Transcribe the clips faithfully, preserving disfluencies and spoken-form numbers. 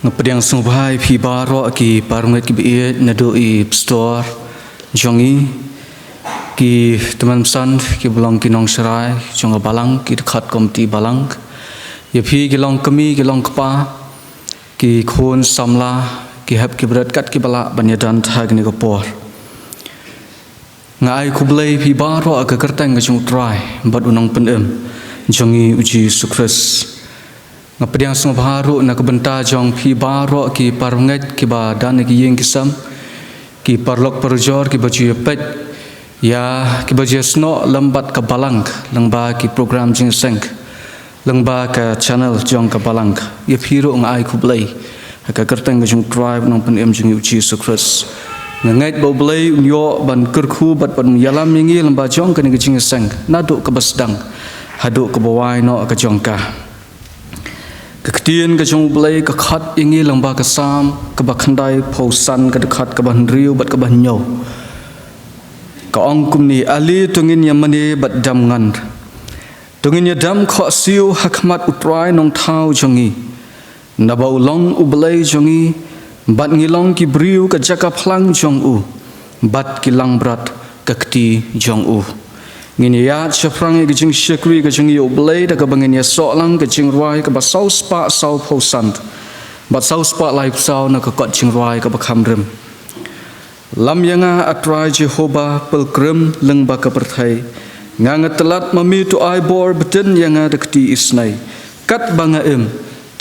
Nga pdiang sngewbha ïa phi baroh ki parangeit kiba ïeit, naduh i pastor jong ngi, ki tymmen basan kiba long ki nongshakri jong ka balang, ki dkhot komiti balang, ïa phi ki long kmie ki long kpa, ki khun samla, ki hep ki bret kat kiba lah ban ïadon ha kane ka por. Nga ai khublei ïa phi baroh ha ka kyrteng ka jong U Trai bad U Nongpynim jong ngi U Jisu Khrist. Nga pdiang sngewbha ruh na ka bynta jong phi baroh ki parangeit kiba don ha ki ïing ki sem, ki paralok parajor kiba ju ïa peit ïa, kiba ju ïa snoh lem bad ka balang lyngba ki program jingïaseng lyngba ka channel jong ka balang. Ïa phi ruh nga ai khublei ha ka kyrteng ka jong U Trai bad U Nongpynim jong ngi U Jisu Khrist. Nga ngeit ba U Blei un ïoh ban kyrkhu bad ban ïalam ïa ngi lyngba jong kane ka jingïaseng, naduh kaba sdang haduh kaba wai noh ka jong ka. Ka ktien ka jong U Blei ka khot ïa ngi lyngba ka Salm kaba khyndaiphew san, ka dkhot kaba hynriew bad kaba hynñiew. Ka ong kumne: Ale to ngin ïa mane bad dem ngan. To ngin ïa dem khohsiew ha khmat U Trai Nongthaw jong ngi. Naba u long U Blei jong ngi, bad ngi long ki briew ka jaka phlang jong u, bad ki langbrot ka kti jong u. Ngin ïa ïaid shaphrang ïa ka jingshakri ka jong ngi ïa U Blei da kaba ngin ïasoh lang ka jingrwai kaba saw spah saw phew san, bad saw spah laiphew saw na ka kot jingrwai kaba kham rim. Lam ïa nga, A Trai Jehobah, pilgrim lyngba ka pyrthei. Nga nga tlot, ma me to ai bor, btin ïa nga da kti isnei. Katba nga im,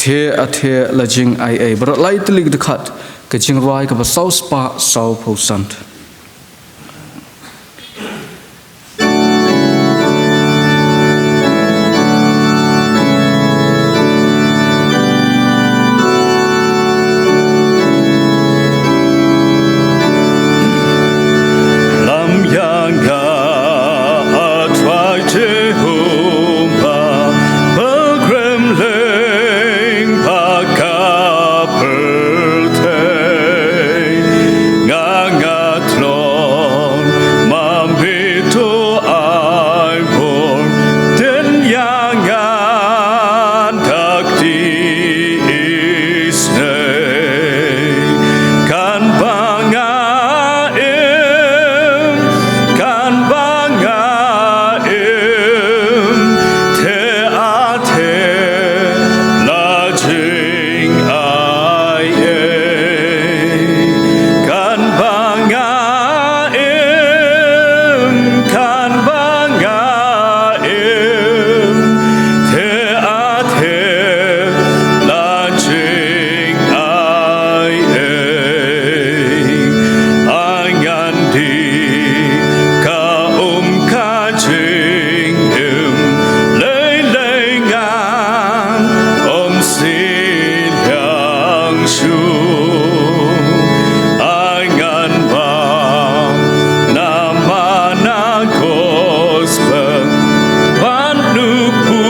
thiah thiah la jingaiei. Baroh lai tylli ki dkhot, ka jingrwai kaba saw spah saw phew san. Lam ïa nga, A Trai Jehobah, pilgrim lyngba ka pyrthei. Nga nga tlot, ma me to ai bor, btin ïa nga da kti isnei. Katba nga im, katba nga im, thiah thiah la jingaiei. Katba nga im, katba nga im, thiah thiah la jingaiei. Ai ngan die ka um ka jingim, lei lei ngan ym siliang shuh. Ai ngan bam namar na gospel, ban kyntu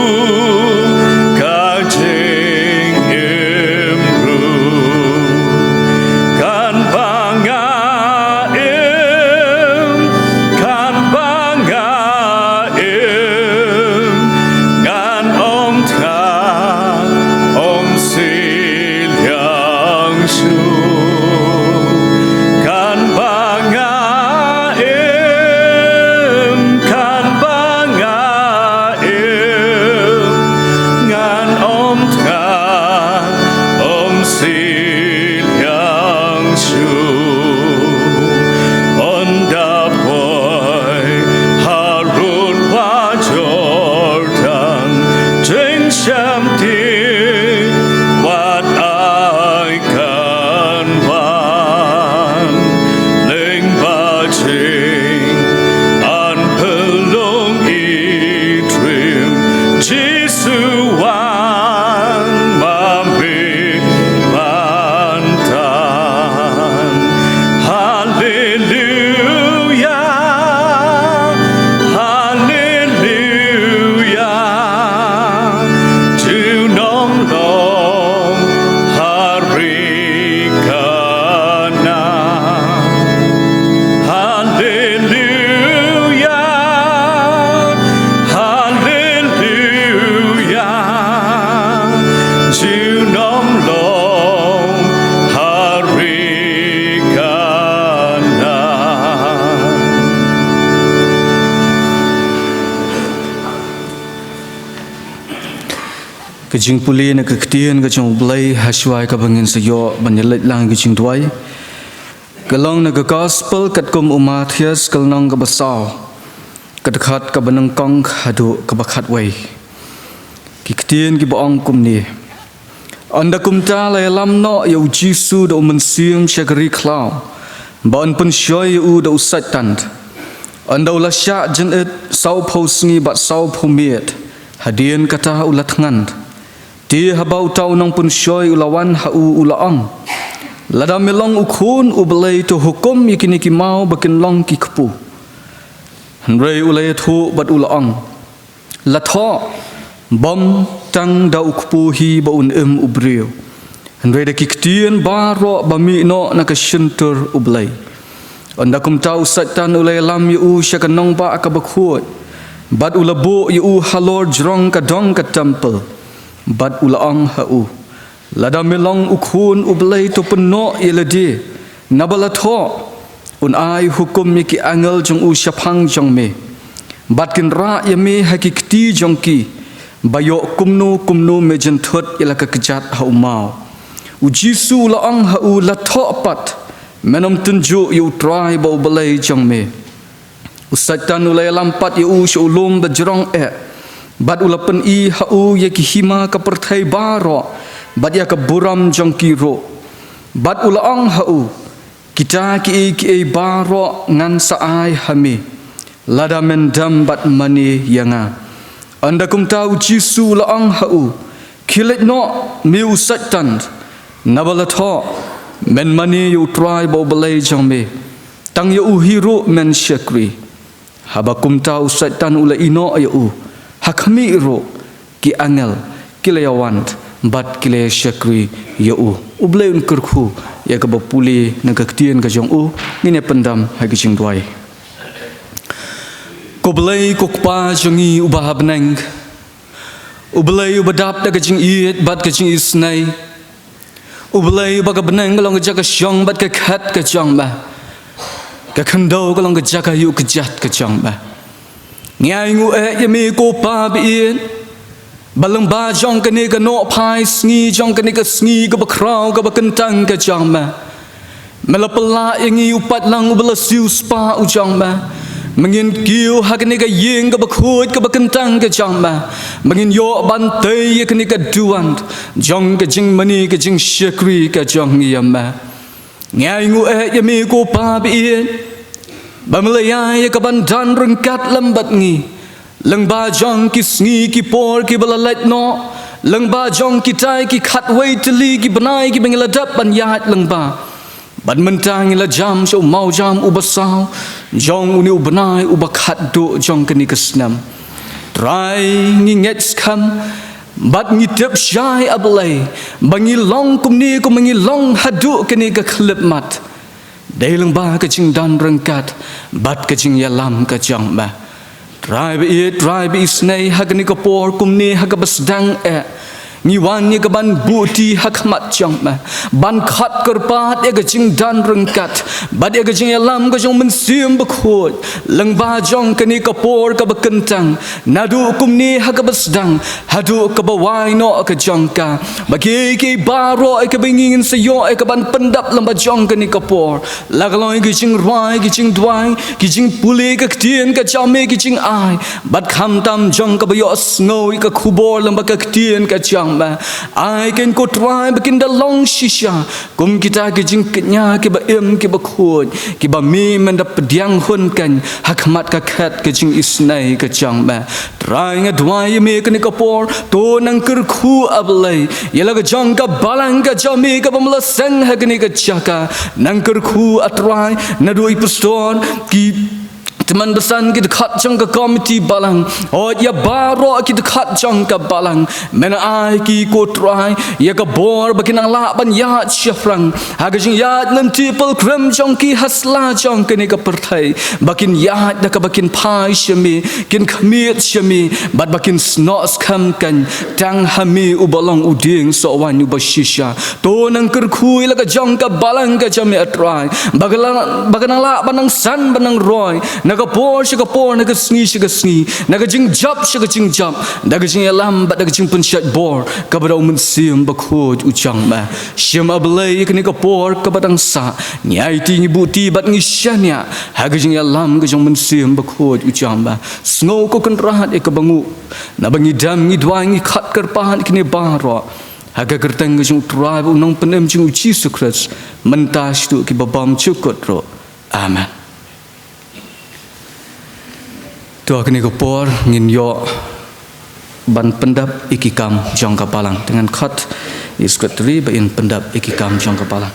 ka jingim ruh. Katba nga im, katba nga im, ngan ym thngan, ym siliang shuh. Katba nga im, katba nga im, ngan ym thngan, ym siliang shuh. Ynda poi harud ba Jordan, jingshemti wat ai kan wan. Lyngba jingpynlong i triem, Jisu wan ma me ban tan. Haleluia, haleluia. Junom long ha ri Kanaan. Haleluia, haleluia. Ka jingpule na ka ktien ka jong U Blei ha shuwa kaba ngin sa ïoh ban ïa leit lang ki jingduwai, ka long na ka Gospel katkum u Mathaios, ka lynnong kaba saw, ka dkhot kaba nyngkong haduh kaba khatwei. Ki ktien kiba ong kumne: Ynda kumta la ïalam noh ïa u Jisu da u Mynsiem sha ka ri khlaw, ba un pynshoi ïa u da u Soitan. Ynda u la shah jynit sawphew sngi bad sawphew miet, hadien kata u la thngan. Te haba uta u nongpynshoi u la wan ha u, u la ong: Lada me long u Khun U Blei, to hukum ïa kine ki maw ba kin long ki kpu. Hynrei u la ïathuh bad u la ong: La thoh, bym tang da u kpu hi ba un im u briew, hynrei da ki ktien baroh ba mih noh na ka shyntur U Blei. Ynda kumta u Soitan u la ïalam ïa u sha ka nongbah kaba khuid, bad u la buh ïa u halor jrong ka dong ka templ, bad u la ong ha u: Lada me long u Khun U Blei, to pynnoh ïa lade, naba la thoh: Un ai hukum ïa ki angel jong u shaphang jong me, bad kin rah ïa me ha ki kti jong ki, ba ïoh kumno kumno me jynthut ïa la ka kjat ha u maw. U Jisu u la ong ha u: La thoh pat, men ym tynjuh ïa U Trai ba U Blei jong me. U Soitan u la ïalam pat ïa u sha u lum ba jrong eh, bad u la pyni ha u ïa ki hima ka pyrthei baroh, bad ïa ka burom jong ki ruh. Bad u la ong ha u: Kita kiei kiei baroh ngan sa ai ha me, lada men dem bad mane ïa nga. Ynda kumta u Jisu u la ong ha u: Khie leit noh, me u Soitan, naba la thoh: Men mane ïa U Trai ba U Blei jong me, tang ïa u hi ruh men shakri. Haba kumta u Soitan u la ïehnoh ïa u, ha khmih ruh ki angel ki la ïawan bad ki la ïashakri ïa u. U Blei un kyrkhu ïa kaba pule na ka ktien ka jong u. Ngin ïa pyndam ha ki jingduwai. Ko Blei, ko Kpa jong ngi uba ha bneng, U Blei uba dap da ka jingïeit bad ka jingisynei, U Blei ba ka bneng ka long ka jaka shong bad ka khet ka jong me, ka khyndew ka long ka jaka ïuh kjat ka jong me. Ngi ainguh eh ïa me ko Pa baieit, ba lyngba jong kane ka nohphai sngi, jong kane ka sngi kaba khraw kaba kyntang ka jong me, me la pynlah ïa ngi u paidlang uba la siewspah u jong me. Me ngin kiew ha kane ka ïing kaba khuid kaba kyntang ka jong me, me ngin ïoh ban tei ïa kane ka duwan jong ka jingmane ka jingshakri ka jong ngi ïa me. Ngi ainguh eh ïa me ko Pa baieit, ba me la ïai ïa ka ban don ryngkat lem bad ngi lyngba jong ki sngi ki por kiba la leit noh, lyngba jong kitai ki khatwei tylli ki bnai kiba ngi la dep ban ïaid lyngba. Bad mynta ngi la jam sha u mawjam uba saw jong une u bnai uba khatduh jong kane ka snem. Trai, ngi ngeit skhem bad ngi tip shai, A Blei, ba ngi long kumne kumba ngi long haduh kane ka khyllipmat, dei lyngba ka jingdon ryngkat bad ka jingïalam ka jong me. Trai baieit, Trai baisynei, ha kane ka por kumne ha kaba sdang eh, ngi wan ïa ka ban buhti ha khmat jong me, ban khot kyrpad ïa ka jingdon ryngkat bad ïa ka jingïalam ka jong u Mynsiem Bakhuid lyngba jong kane ka por kaba kyntang, naduh kumne ha kaba sdang haduh kaba wai noh ka jong ka. Ba kiei kiei baroh ïa kaba ngi ngin sa ïoh ïa ka ban pyndap lyngba jong kane ka por, la ka long ïa ki jingrwai, ki jingduwai, ki jingpule ka ktien ka jong me, ki jingai, bad khamtam jong kaba ïohsngew ïa ka khubor lyngba ka ktien ka jong me, ai kein ko Trai ba kin da long shisha kum kita ki jingkñia kiba im kiba khuid, kiba me men da pdiang hun kein ha khmat ka khet ka jingisynei ka jong me. Trai, nga duwai ïa me kane ka por, to nang kyrkhu, A Blei, ïa la ka jong ka balang ka jong me kaba me la seng ha kane ka jaka. Nang kyrkhu, A Trai, naduh i pastor, ki tymmen basan, ki dkhot jong ka komiti balang, oh, ïa baroh ki dkhot jong ka balang, men ai ki ko Trai ïa ka bor ba kin nang lah ban ïaid shaphrang ha ka jingïaid lynti pilgrim jong ki ha sla jong kane ka pyrthei, ba kin ïaid da kaba kin phai sha me, kin khmied sha me, bad ba kin snoh skhem kein tang ha me uba long u dieng sohwaiñ uba shisha. To nang kyrkhu ïa la ka jong ka balang ka jong me, A Trai, ba ka la, ba ka nang lah ban nang san ban nang roi na ka por sha ka por, na ka sngi sha ka sngi, na ka jingjop sha ka jingjop, da ka jingïalam bad da ka jingpynshait bor kaba da U Mynsiem Bakhuid u jong me. Shim, A Blei, ïa kane ka por kaba dang sah, ngi aiti, ngi buhti bad ngi shaniah ha ka jingïalam ka jong U Mynsiem Bakhuid u jong me. Sngew, ko Kynrad, ïa kaba nguh, naba ngi dem, ngi duwai, ngi khot kyrpad ïa kine baroh ha ka kyrteng ka jong U Trai bad U Nongpynim jong ngi U Jisu Khrist, mynta shaduh kiba bymjukut ruh. Amen. To, ha kane ka por ngin ïoh ban pyndep ïa ki kam jong ka balang. Te ngan khot ïa i Secretary ba in pyndep ïa ki kam jong ka balang.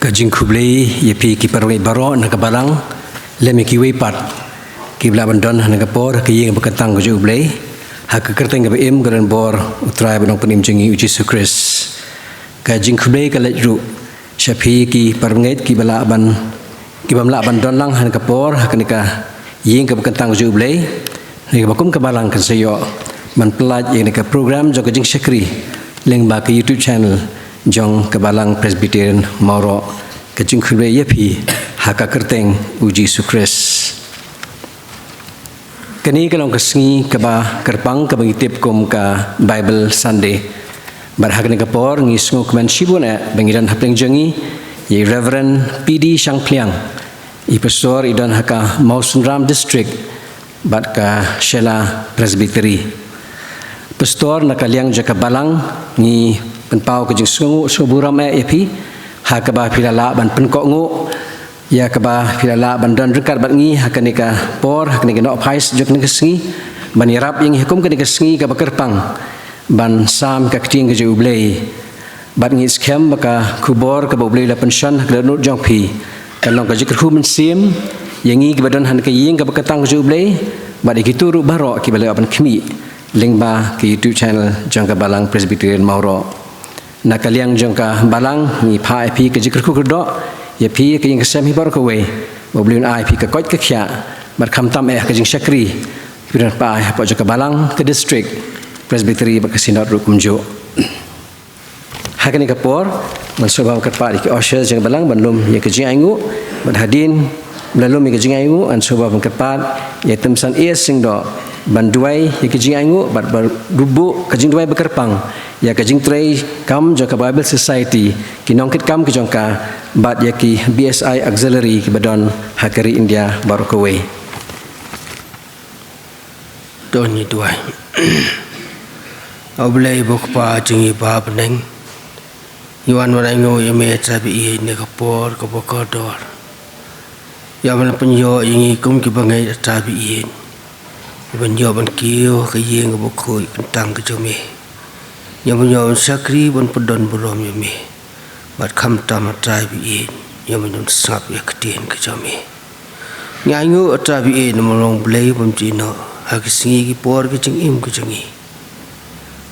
Ka jingkhublei ïa phi ki parabangeit baroh na ka balang, lem ïa kiwei pat kiba lah ban don ha kane ka por ha ka ïing bakyntang ka jong U Blei, ha ka kyrteng kaba im, ka donbor U Trai bad U Nongpynim jong ngi U Jisu Khrist. Ka jingkhublei ka leit ruh sha phi ki parabangeit kiba lah ban, kibym lah ban don lang ha kane ka por ha kane ka ïing kaba kyntang ka jong U Blei. Hynrei kaba kum ka balang kan sa ïoh ban pynlait ïa kane ka program jong ka jingshakri lyngba ka YouTube channel jong ka Balang Presbyterian Mawroh. Ka jingkhublei ïa phi ha ka kyrteng U Jisu Khrist. Kane ka long ka sngi kaba kyrpang kaba ngi tip kum ka Bible Sunday. Bad ha kane ka por ngi sngewkmen shibun eh ba ngi don hapdeng jong ngi ïa i Reverend P D Shangpliang, i pastor i don ha ka Mawsynram District bad ka Shella Presbytery. Pastor, na ka liang jong ka balang ngi pynpaw ka jingsngewnguh sngewburom eh ïa phi ha kaba phi la lah ban pynkohnguh ïa kaba phi la lah ban don ryngkat bad ngi ha kane ka por, ha kane ka nohphai jong kane ka sngi, ban ïarap ïa ngi ha kum kane ka sngi kaba kyrpang ban sam ka ktien ka jong U Blei. Bad ngi skhem ba ka khubor kaba U Blei u la pynshon ha ka dohnud jong phi kan long ka jingkyrkhu mynsiem ïa ngi kiba don ha kane ka ïing kaba kyntang ka jong U Blei, bad ïa kito ruh baroh kiba lah ban khmih lyngba ka YouTube channel jong ka Balang Presbyterian Mawroh. Na ka liang jong ka balang ngi phah ïa phi ka jingkyrkhu kyrdoh ïa phi, ka ïing ka sem hi baroh kawei, ba U Blei un ai ïa phi ka koit ka khiah bad khamtam eh ka jingshakri kiba don pat hapoh jong ka balang, ka district, presbytery bad ka synod ruh kumjuh. Ha kane ka por ngan sngewbha ban kyrpad ïa ki ushers jong ka balang ban lum ïa ka jingainguh, bad hadien ba la lum ïa ka jingainguh ngan sngewbha ban kyrpad ïa i Tymsan A S Syngdoh ban duwai ïa ka jingainguh bad ban buh ka jingduwai ba kyrpang ïa ka jingtrei kam jong ka Bible Society, ki nongkitkam ki jong ka, bad ïa ki B S I Auxiliary kiba don ha ka ri India baroh kawei. To ngin duwai. A Blei ba U Kpa jong ngi ba ha bneng, ngi wan ban ainguh ïa me, a Trai ba ïeit, ha kane ka por kaba kordor. Ïa ban pynïoh ïa ngi kum ki bangeit, a Trai ba ïeit, ïa ban ïoh ban kiew ha ka ïing kaba khuid kyntang ka jong me. Ïa ban ïoh ban shakri ban pyndonburom ïa me. Bad khamtam, a Trai ba ïeit, ïa ban ïoh sngap ïa ka ktien ka jong me. Ngi ainguh, a Trai ba ïeit, namar U Blei bym ju ïehnoh ha ki sngi ki por ki jingim ki jong ngi.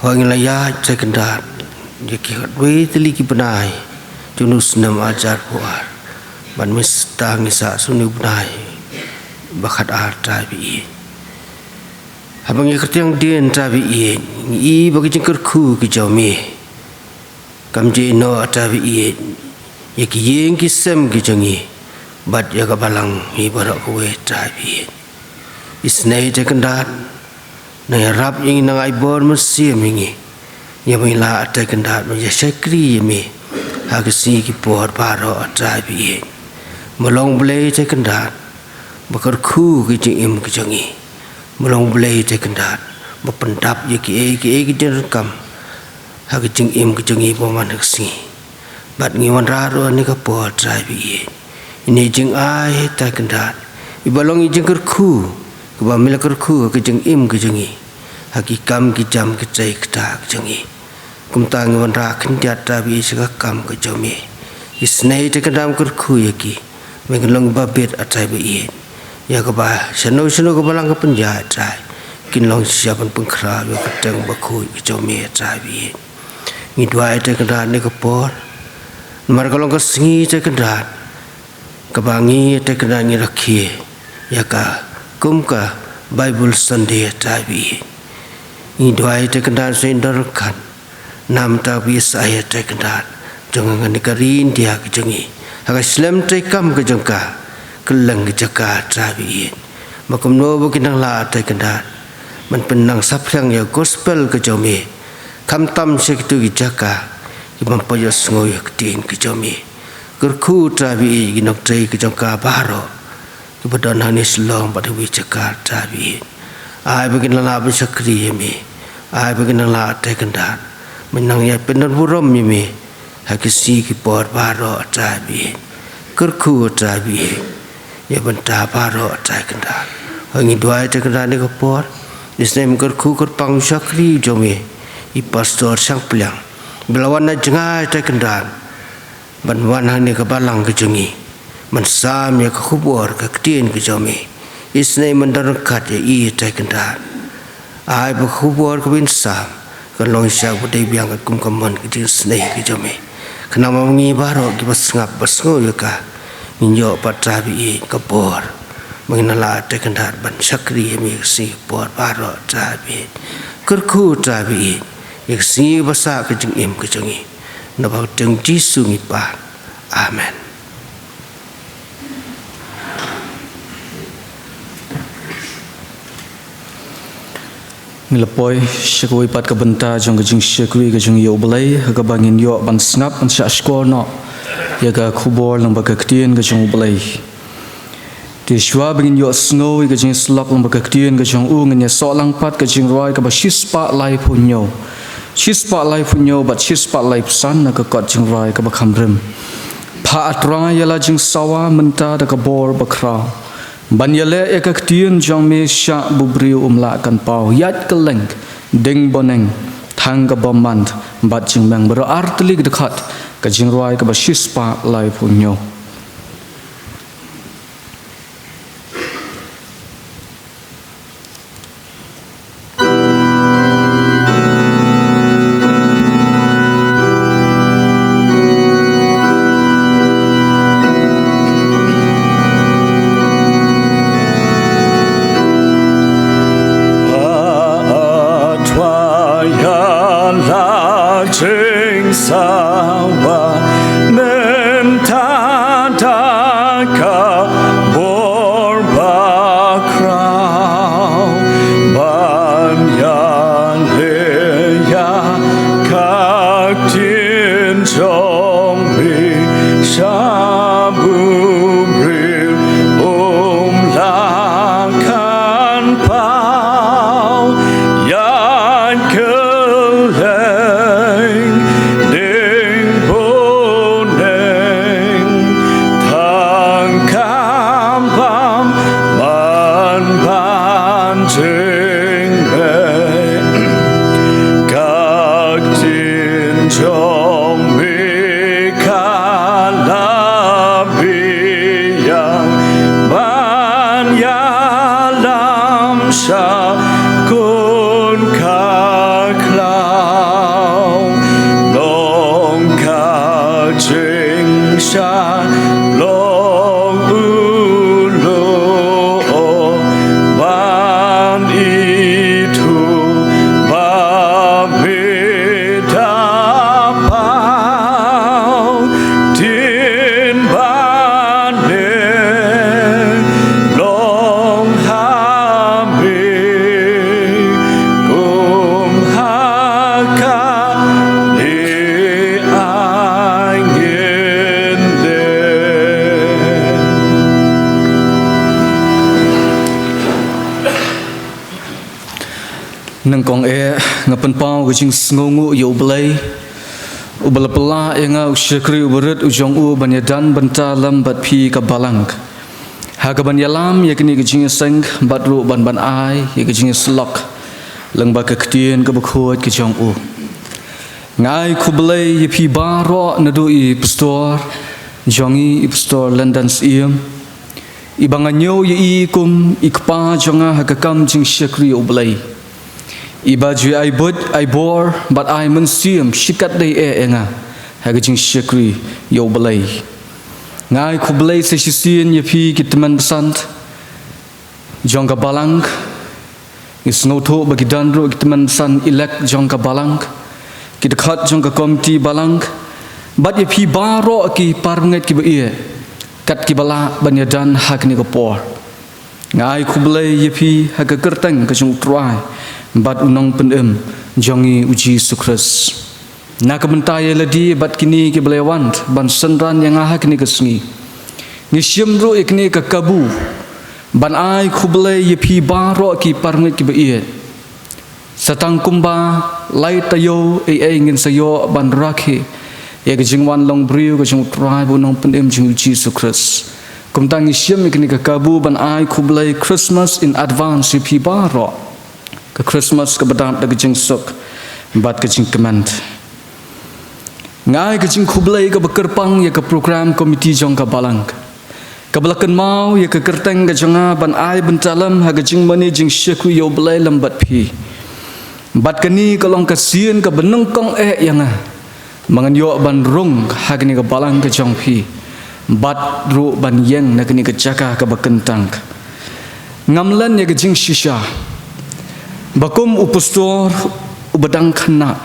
Hooid, ngi la ïaid, Trai Kynrad, ïa ki khatwei tylli ki bnai jong une u snem ar hajar arphew ar. Bad mynstang ngi sah sha une u bnai ba khatar, Trai ba ïeit. Haba ngi kyrteng dien, Trai ba ïeit, ngi i ba ki jingkyrkhu ki jong me kam ju ïehnoh, a Trai ba ïeit, ïa ki ïing ki sem ki jong ngi, bad ïa ka balang hi baroh kawei, Trai ba ïeit. Isynei, Trai Kynrad, nang ïarap ïa ngi, nang ai bor mynsiem ïa ngi, ïa ba ngin lah, a Trai Kynrad, ban ïa shakri ïa me ha ki sngi ki por baroh, a Trai ba ïeit. Me long Blei, Trai Kynrad, ba kyrkhu ki jingim ki jong ngi. Me long Blei, Trai Kynrad, ba pyndap ïa kiei kiei ki jingdonkam ha ki jingim ki jong ngi ba man ha ka sngi. Bad ngi wanrah ruh ha kane ka por, Trai ba ïeit, ïa kine ki jingai, Trai Kynrad, kiba long ki jingkyrkhu kiba me la kyrkhu ha ki jingim ki jong ngi, ha ki kam ki jam ki trei ki ktah ki jong ngi. Kumta ngi wanrah khyndiat, Trai ba ïeit, sha ka kam ka jong me. Isynei, Trai Kynrad, kyrkhu ïa ki, ba kin long kiba bit, a Trai ba ïeit, ïa kaba shano shano ka balang ka pynïaid, Trai, kin long shisha ban pynkhraw ïa ka kyrteng bakhuid ka jong me, a Trai ba ïeit. Ngi duwai, Trai Kynrad, ha kane ka por, namar ka long ka sngi, Trai Kynrad, kaba ngi, Trai Kynrad, ngi rakhe ïa ka kum ka Bible Sunday, a Trai ba ïeit. Ngi duwai te kyndat sha i Dorkhan. Namar ba i sa ai te kyndat jong nga ne ka ri India ka jong i ha ka shlem treikam ka jong ka, kylleng ka jaka Trai ba ïeit. Ba kumno ba kin nang lah te kyndat ban pynnang saphriang ïa ka gospel ka jong me, khamtam sha kito ki jaka ki bym pat ïohsngew ïa ka ktien ka jong me. Kyrkhu Trai ba ïeit ïa ki nongtrei ka jong ka baroh, kiba don hangne Shillong bad ha kiwei jaka Trai ba ïeit. Ai ba kin nang lah ban shakri ïa me. Ai ba kin nang lah te kyndat ban nang ïa pyndonkam burom ïa me ha ki sngi ki por baroh Trai ba ïeit. Kyrkhu Trai ba ïeit ïa bynta baroh te kyndat. Ngi duwai te kyndat ne ka por, isynei kyrkhu kyrpang u shakri jong me, i Pastor Shangpliang, ba la wan na jngai te kyndat ban wan hangne ka balang ka jong ngi ban sam ïa ka khubor ka ktien ka jong me. Isynei ban don ryngkat ïa i te kyndat. Ai ba ka khubor kaba yn sam kan long shisha ba dei biang kat kum ka mon ka jingisynei ka jong me. Khnang ba ngi baroh kiba sngap ba sngew ïa ka ngin ïoh pat Trai ba ïeit ka bor ba ngin nang lah te kyndat ban shakri ïa me ha ki sngi ki por baroh Trai ba ïeit. Kyrkhu Trai ba ïeit ïa ka sngi ba sah ka jingim ka jong ngi. Naba ka kyrteng Jisu ngi pan. Amen. Ngi la poi sha kawei pat ka bynta jong ka jingshakri ka jong ïa U Blei, ha kaba ngin ïoh ban sngap ban shah shkor noh ïa ka khubor lyngba ka ktien ka jong U Blei. Te shuwa ba ngin ïohsngew ïa ka jingïasyllok lyngba ka ktien ka jong u, ngin ïasoh lang pat ka jingrwai kaba shispah laiphew hynñiew. Shispah laiphew hynñiew bad shispah laiphew san na ka kot jingrwai kaba kham rim. Phah, A Trai, ïa la jingsawa mynta da ka bor bakhraw, ban ïaleh ïa ka ktien jong me sha ba u briew um lah kan paw. Ïaid kylleng, ding bneng, thang ka bymman bad jingmeng. Baroh artylli ki dkhot ka jingrwai kaba shispah laiphew hynñiew. Ïa la jingsawa mynta da ka bor bakhraw, ban ïaleh ïa ka ktien jong me sha ba u briew um lah kan paw. Ïaid kylleng, ding bneng, thang ka bymman bad jingmeng. Ka ktien jong me ka la biang ban ïalam sha khun ka khlaw. Long ka jingshai, long u lyoh ban ithuh ba me da paw. Ktien bad neh long ha me, kum ha kane ai ngin leh. Nyngkong eh, nga pynpaw ka jingsngewnguh ïa U Blei, uba la pynlah ïa nga u shakri uba rit u jong u ban ïadon bynta lem bad phi ka balang, ha kaban ïalam ïa kane ka jingïaseng bad ruh ban ban ai ïa ka jingïasyllok lyngba ka ktien kaba khuid ka jong u. Nga ai khublei ïa phi baroh, naduh i pastor jong ngi, i Pastor Lyndon Syiem, iba nga ñiew ïa i kum i kpa jong nga ha ka kam jingshakri U Blei, iba ju ai buit, ai bor bad ai mynsiem shikatdei eh ïa nga ha ka jingshakri ïa U Blei. Nga ai khublei sa shisien ïa phi ki tymmen basan jong ka balang, Ngi sngewthuh ba ki don ruh ki tymmen basan elect jong ka balang, ki dkhot jong ka komiti balang, bad ïa phi baroh ki parangeit kiba ïeit, kat kiba lah ban ïadon ha kane ka por. Nga ai khublei ïa phi ha ka kyrteng ka jong U Trai bad U Nongpynim jong ngi U Jisu Khrist. Na ka bynta ïa lade bad kine kiba la wan ban synran ïa nga ha kane ka sngi, ngi shim ruh ïa kane ka kabu ban ai khublei ïa phi baroh ki parangeit kiba ïeit. Sa tang kumba lai taïew ei ei ngin sa ïoh ban rakhe ïa ka jingwan long briew ka jong U Trai bad U Nongpynim jong ngi U Jisu Khrist. Kumta ngi shim ïa kane ka kabu ban ai khublei Christmas in advance ïa phi baroh. Ka Christmas kaba dap da ka jingsuk bad ka jingkmen. Nga ai ka jingkhublei kaba kyrpang ïa ka program committee jong ka balang, kaba la kynmaw ïa ka kyrteng ka jong nga ban ai bynta lem ha ka jingmane jingshakri ïa U Blei lem bad phi. Bad kane ka long ka sien kaba nyngkong eh ïa nga ba ngan ïoh ban rung ha kane ka balang ka jong phi, bad ruh ban ïeng na kane ka jaka kaba kyntang. Ngam len ïa ka jingshisha ba kum u pastor uba dang khynnah,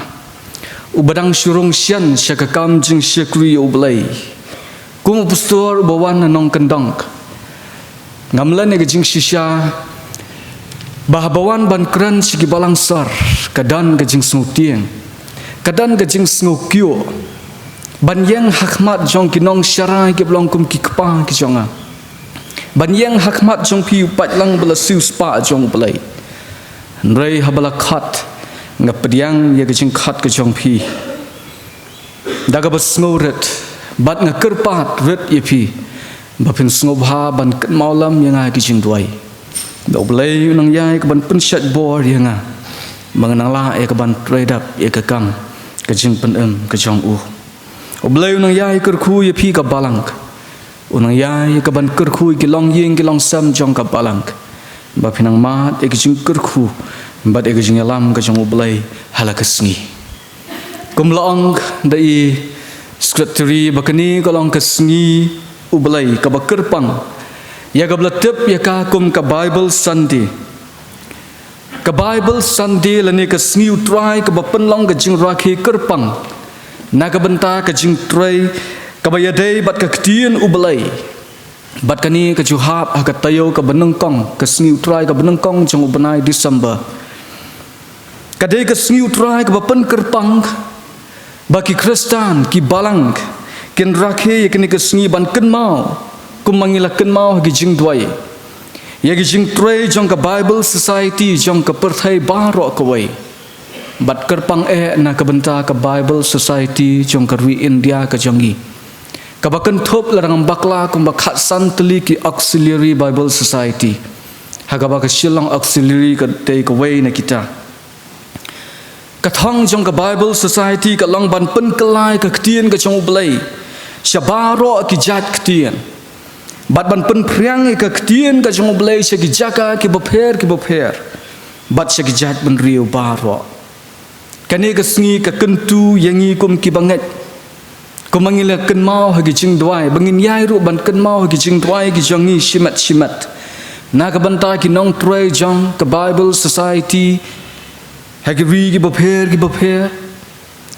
uba dang shu rung shen sha ka kam jingshakri ïa U Blei, kum u pastor uba wan na nongkyndong, ngam len ïa ka jingshisha ba haba wan ban kren sha ki balang sor, ka don ka jingsngewtieng, ka don ka jingsngewkyiuh ban ïeng ha khmat jong ki nongsharai kiba long kum ki kpa ki jong nga, ban ïeng ha khmat jong phi u paidlang ba la siewspah jong U Blei. Hynrei haba la khot, nga pdiang ïa ka jingkhot ka jong phi da kaba sngewrit, bad nga kyrpad rit ïa phi ba phin sngewbha ban kynmaw lem ïa nga ha ki jingduwai. Ba U Blei un nang ïai ka ban pynshait bor ïa nga ba ngan nang lah ïa ka ban trei dap ïa ka kam ka jingpynim ka jong u. U Blei un nang ïai kyrkhu ïa phi ka balang, un nang ïai ka ban kyrkhu ïa ki longïing ki longsem jong ka balang, ba phin nang mad ïa ka jingkyrkhu bad ïa ka jingïalam ka jong U Blei ha la ka sngi. Kum la ong da i secretary ba kane ka long ka sngi U Blei kaba kyrpang, ïa kaba la tip ïa ka kum ka Bible Sunday. Ka Bible Sunday lane ka sngi U Trai kaba pynlong ka jingrakhe kyrpang na ka bynta ka jingtrei kaba ïadei bad ka ktien U Blei. Bad kane ka ju hap ha ka taïew kaba nyngkong, ka sngi U Trai kaba nyngkong jong u bnai December. Ka dei ka sngi U Trai kaba pynkyrpang ba ki Khristan, ki balang, kin rakhe ïa kane ka sngi ban kynmaw, kumba ngi la kynmaw ha ki jingduwai, ïa ki jingtrei jong ka Bible Society jong ka pyrthei baroh kawei. Bad kyrpang eh na ka bynta ka Bible Society jong ka ri India ka jong ngi, kaba kynthup lada ngam bakla kumba khatsan tylli ki Auxiliary Bible Society, ha kaba ka Shillong Auxiliary ka dei kawei na kita. Ka thong jong ka Bible Society ka long ban pynkylla ïa ka ktien ka jong U Blei sha baroh ki jait ktien, bad ban pynphriang ïa ka ktien ka jong U Blei sha ki jaka kiba pher kiba pher, bad sha ki jait bynriew baroh. Kane ka sngi ka kyntu ïa ngi kum ki bangeit, kumba ngi la kynmaw ha ki jingduwai, ba ngin ïai ruh ban kynmaw ha ki jingduwai ki jong ngi shimet shimet na ka bynta ki nongtrei jong ka Bible Society ha ki ri kiba pher kiba pher,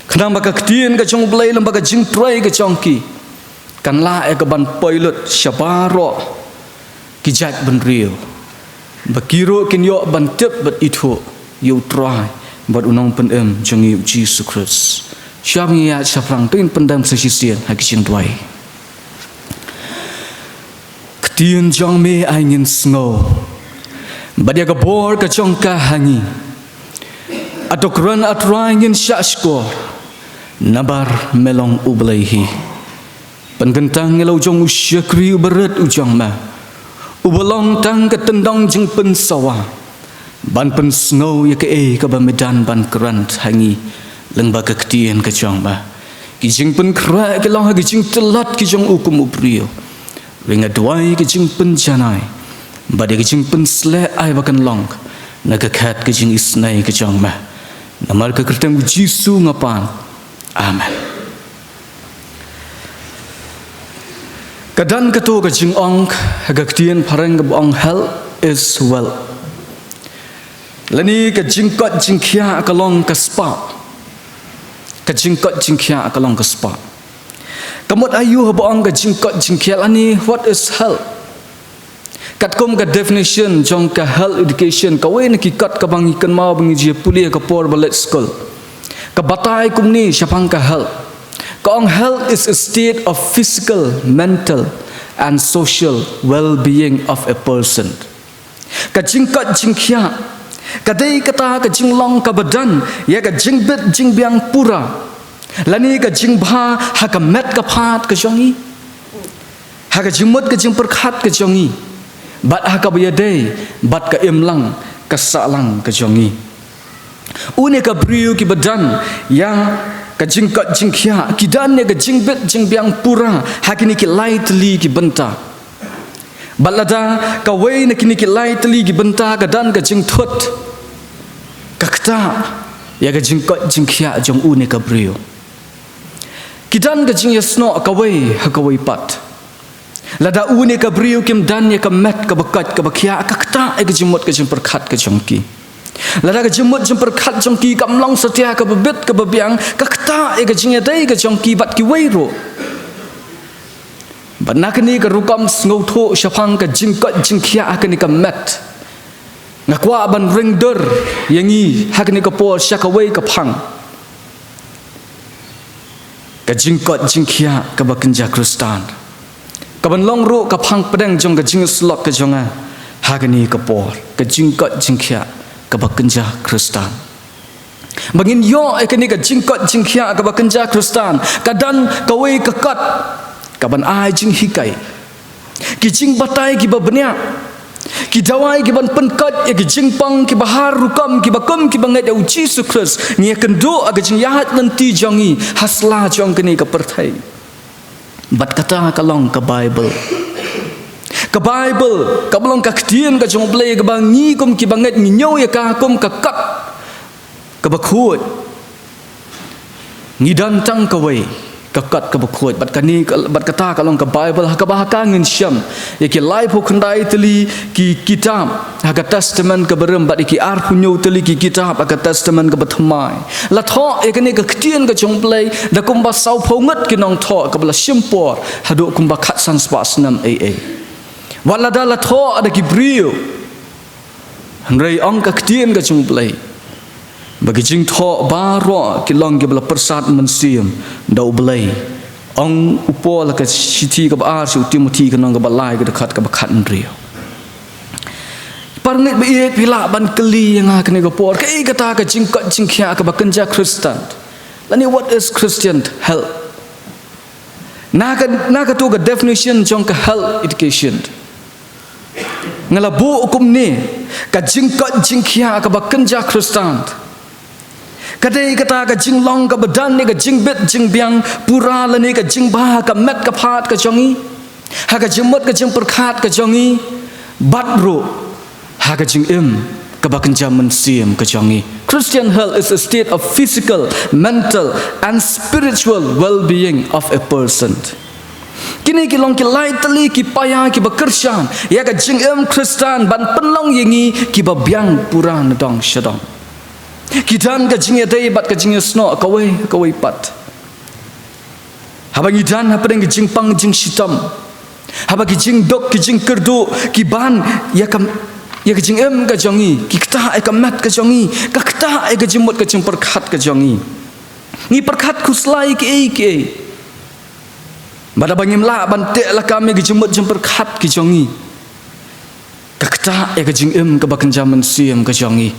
khnang ba ka ktien ka jong U Blei lem bad ka jingtrei ka jong ki kan lah ïa ka ban poi lut sha baroh ki jait bynriew, ba ki ruh kin ïoh ban tip bad ithuh ïa U Trai bad U Nongpynim jong ngi U Jisu Khrist. Shwa ba ngi ïaid shaphrang, to ngin pyndem sa shisien ha ki jingduwai. Ktien jong me ai ngin sngew, bad ïa ka bor ka jong ka ha ngi. Hato kren, A Trai, ngin shah shkor, namar me long U Blei hi. Pynkyntang ïa la u jong u shakri uba rit u jong me, uba long tang ka tyndong jingpynsawa, ban pynsngew ïa kaei kaba me don ban kren ha ngi lyngba ka ktien ka jong me. Ki jingpynkhreh ki long ha ki jingtlot ki jong u kum u briew. Hynrei nga duwai ka jingpynjanai bad ïa ka jingpynsleh ai ba kan long na ka khet ka jingisynei ka jong me. Namar ka kyrteng U Jisu nga pan. Amen. Ka don kato ka jingong ha ka ktien phareng kaba ong, "Health is wealth." Lane ka jingkoit jingkhiah ka long ka spah. Ka jingkoit jingkhiah ka long ka spah. Ka mut aïu haba ong ka jingkoit jingkhiah lane what is health? Katkum ka definition jong ka health education, kawei na ki kot kaba ngi kynmaw ba ngi ju pule ha ka por ba leit skul, ka batai kumne shaphang ka health. Ka ong health is a state of physical, mental and social well-being of a person. Ka jingkoit jingkhiah ka dei kata ka jinglong kaba don ïa ka jingbit jingbiang pura, lane ka jingbha ha ka met ka phad ka jong ngi, ha ka jingmut ka jingpyrkhat ka jong ngi, bad ha kaba ïadei bad ka imlang ka sahlang ka jong ngi. Une ka briew kiba don ïa ka jingkoit jingkhiah ki don ïa ka jingbit jingbiang pura ha kine ki lai tylli ki bynta. Bad lada kawei na kine ki lai tylli ki bynta ka don ka jingthut, ka ktah ïa ka jingkoit jingkhiah jong une ka briew. Ki don ka jingïasnoh kawei ha kawei pat. Lada une ka briew kim don ïa ka met kaba koit kaba khiah, ka ktah ïa ka jingmut ka jingpyrkhat ka jong ki. Lada ka jingmut jingpyrkhat jong ki kam long satia kaba bit kaba biang, ka ktah ïa ka jingïadei ka jong ki bad kiwei ruh. Bad na kane ka rukom sngewthuh shaphang ka jingkoit jingkhiah ha kane ka met, nga kwah ban ring dur ïa ngi ha kane ka por sha kawei ka phang. Ka jingkoit jingkhiah kaba kynja Khristan, kaban long ruh ka phang pdeng jong ka jingïasyllok ka jong nga ha kane ka por, ka jingkoit jingkhiah kaba kynja Khristan. Ba ngin ïoh ïa kane ka jingkoit jingkhiah kaba kynja Khristan, ka don kawei ka kot kaban ai jinghikai. Ki jingbatai kiba bniah, ki dawai kiban pynkoit ïa ki jingpang kiba har rukom kiba kum kiba ngeit ïa U Jisu Khrist, ngi ïakynduh ïa ka jingïaid lynti jong ngi ha sla jong kane ka pyrthei. Bad kata ka long ka Baibl. Ka Baibl kaba long ka ktien ka jong U Blei kaba ngi kum kiba ngeit ngi ñiew ïa ka kum ka kot kaba khuid. Ngi don tang kawei ka kot kaba khuid, bad kane ka, bad kata ka long ka Baibl, ha kaba ha ka ngin shem ïa ki laiphew khyndai tylli ki kitab ha ka Testament kaba rim bad ïa ki arphew hynñiew tylli ki kitab ha ka Testament kaba thymmai. La thoh ïa kane ka ktien ka jong U Blei da kumba sawphew ngut ki nongthoh, kaba la shim por haduh kumba khatsan spah snem ei ei. Wat lada la thoh da ki briew, hynrei ong ka ktien ka jong U Blei ba ki jingthoh baroh ki long kiba la pyrsad mynsiem da U Blei. Ong u Paul ha ka shithi kaba ar sha u Timothi, ka lynnong kaba lai, ka dkhot kaba khathynriew. Para ngeit ba ïeit, phi lah ban kylli ïa nga ha kane ka por, kaei kata ka jingkoit jingkhiah kaba kynja Khristan? Lane what is Christian health? Na ka, na kato ka definition jong ka health education, nga la buh kumne, ka jingkoit jingkhiah kaba kynja Khristan ka dei kata ka jinglong kaba don ïa ka jingbit jingbiang pura lane ka jingbha ha ka met ka phad ka jong ngi, ha ka jingmut ka jingpyrkhat ka jong ngi, bad ruh ha ka jingim kaba kynja mynsiem ka jong ngi. Christian health is a state of physical, mental and spiritual well-being of a person. Kine ki long ki lai tylli ki paia kiba kyrshan ïa ka jingim Khristan ban pynlong ïa ngi kiba biang pura na dong sha dong. Ki don ka jingïadei bad ka jingïasnoh kawei kawei pat. Haba ngi don hapdeng ki jingpang jingshitom, haba ki jingduk ki jingkyrduh ki ban ïa ka, ïa ka jingim ka jong ngi, ki ktah ïa ka met ka jong ngi, ka ktah ïa ka jingmut ka jingpyrkhat ka jong ngi. Ngi pyrkhat khuslai kiei kiei. Bad haba ngim lah ban teh lakam ïa ka jingmut jingpyrkhat ki jong ngi, ka ktah ïa ka jingim kaba kynja mynsiem ka jong ngi.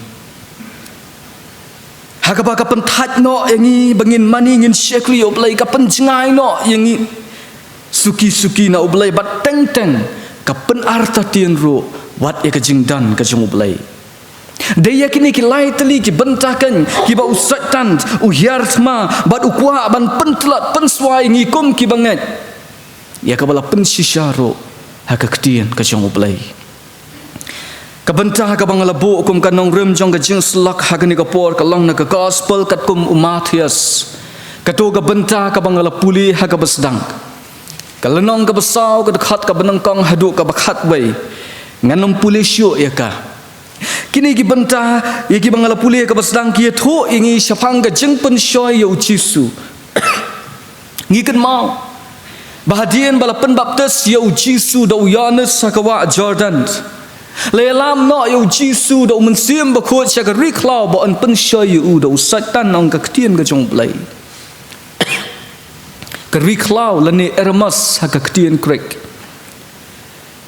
Ha kaba ka pynthait noh ïa ngi ba ngin mane ngin shakri ïa U Blei, ka pynjngai noh ïa ngi suki suki na U Blei, bad teng teng ka pynartatien ruh wat ïa ka jingdon ka jong U Blei. Dei ïa kine ki lai tylli ki bynta kein kiba u Soitan u hiar thma bad u kwah ban pyntlot pynswai ïa ngi kum kiba ngeit, ïa kaba la pynshisha ruh ha ka ktien ka jong U Blei. Ka bynta kaba nga la buh kum ka nongrim jong ka jingïasyllok ha kane ka por ka long na ka Gospel katkum u Mathaios, kato ka bynta kaba nga la pule ha kaba sdang, ka lynnong kaba saw, ka dkhot kaba nyngkong haduh kaba khatwei. Ngan ym pule shuh ïa ka. Kine ki bynta, ïa kiba nga la pule kaba sdang ki ïathuh ïa ngi shaphang ka jingpynshoi ïa u Jisu. Ngi kynmaw ba hadien ba la pynbaptis ïa u Jisu da u Ïoannis ha ka wah Jordan, la ïalam noh ïa u Jisu da u Mynsiem Bakhuid sha ka ri khlaw ba yn pynshoi ïa u da u Soitan, ong ka ktien ka jong U Blei. Ka ri khlaw lane eremos ha ka ktien Grik,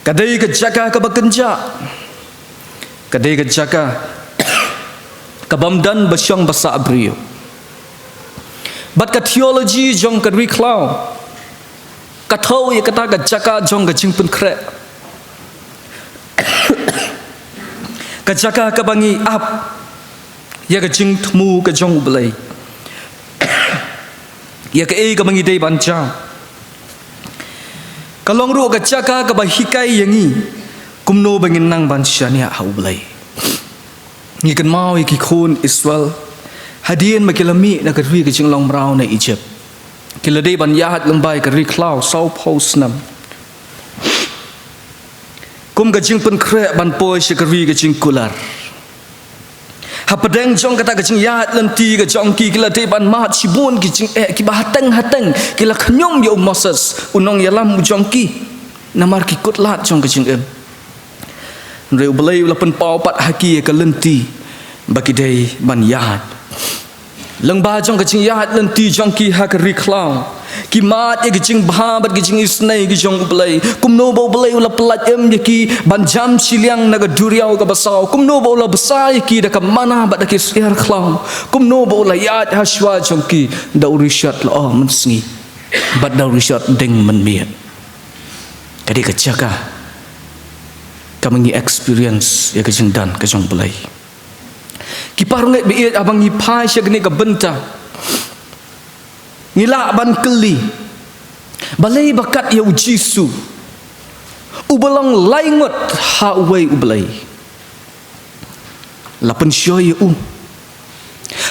ka dei ka jaka kaba kynjah, ka dei ka jaka kabym don ba shong ba sah briew. Bad ka theology jong ka ri khlaw ka thew ïa kata ka jaka jong ka jingpynkhreh, ka jaka kaba ngi ap ïa ka jingthmu ka jong U Blei, ïa kaei kaba ngi dei ban jam. Ka long ruh ka jaka kaba hikai ïa ngi kumno ba ngin nang ban shaniah ha U Blei. Ngi kynmaw ïa ki khun Israel, hadien ba ki la mih na ka ri ka jinglong mraw na Egypt, ki la dei ban ïaid lyngba ïa ka ri khlaw sawphew snem. Kum ka jingpynkhreh ban poi sha ka ri ka jingkular, hapdeng jong kata ka jingïaid lynti ka jong ki, ki la dei ban mad shibun ki jingeh kiba hateng hateng, ki la khñium ïa u Moses u nongïalam u jong ki, namar ki kut lad jong ka jingim. Hynrei U Blei u la pynpaw pat ha ki ïa ka lynti ba ki dei ban ïaid. Lyngba jong ka jingïaid lynti jong ki ha ka ri khlaw, ki mad ïa ka jingbha bad ka jingisynei ka jong U Blei. Kumno ba U Blei u la pyllait im ïa ki ban jam shiliang na ka duriaw kaba saw, kumno ba u la bsa ïa ki da ka manna bad da ki syiar khlaw, kumno ba u la ïaid ha shuwa jong ki da u rishot lyoh mynsngi bad da u rishot ding mynmiet. Ka dei ka jaka kaba ngi experience ïa ka jingdon ka jong U Blei. Ki parangeit ba ïeit, haba ngi phai sha kane ka bynta, ngi lah ban kylli, balei ba kat ïa u Jisu, uba long laingut ha uwei U Blei, la pynshoi ïa u?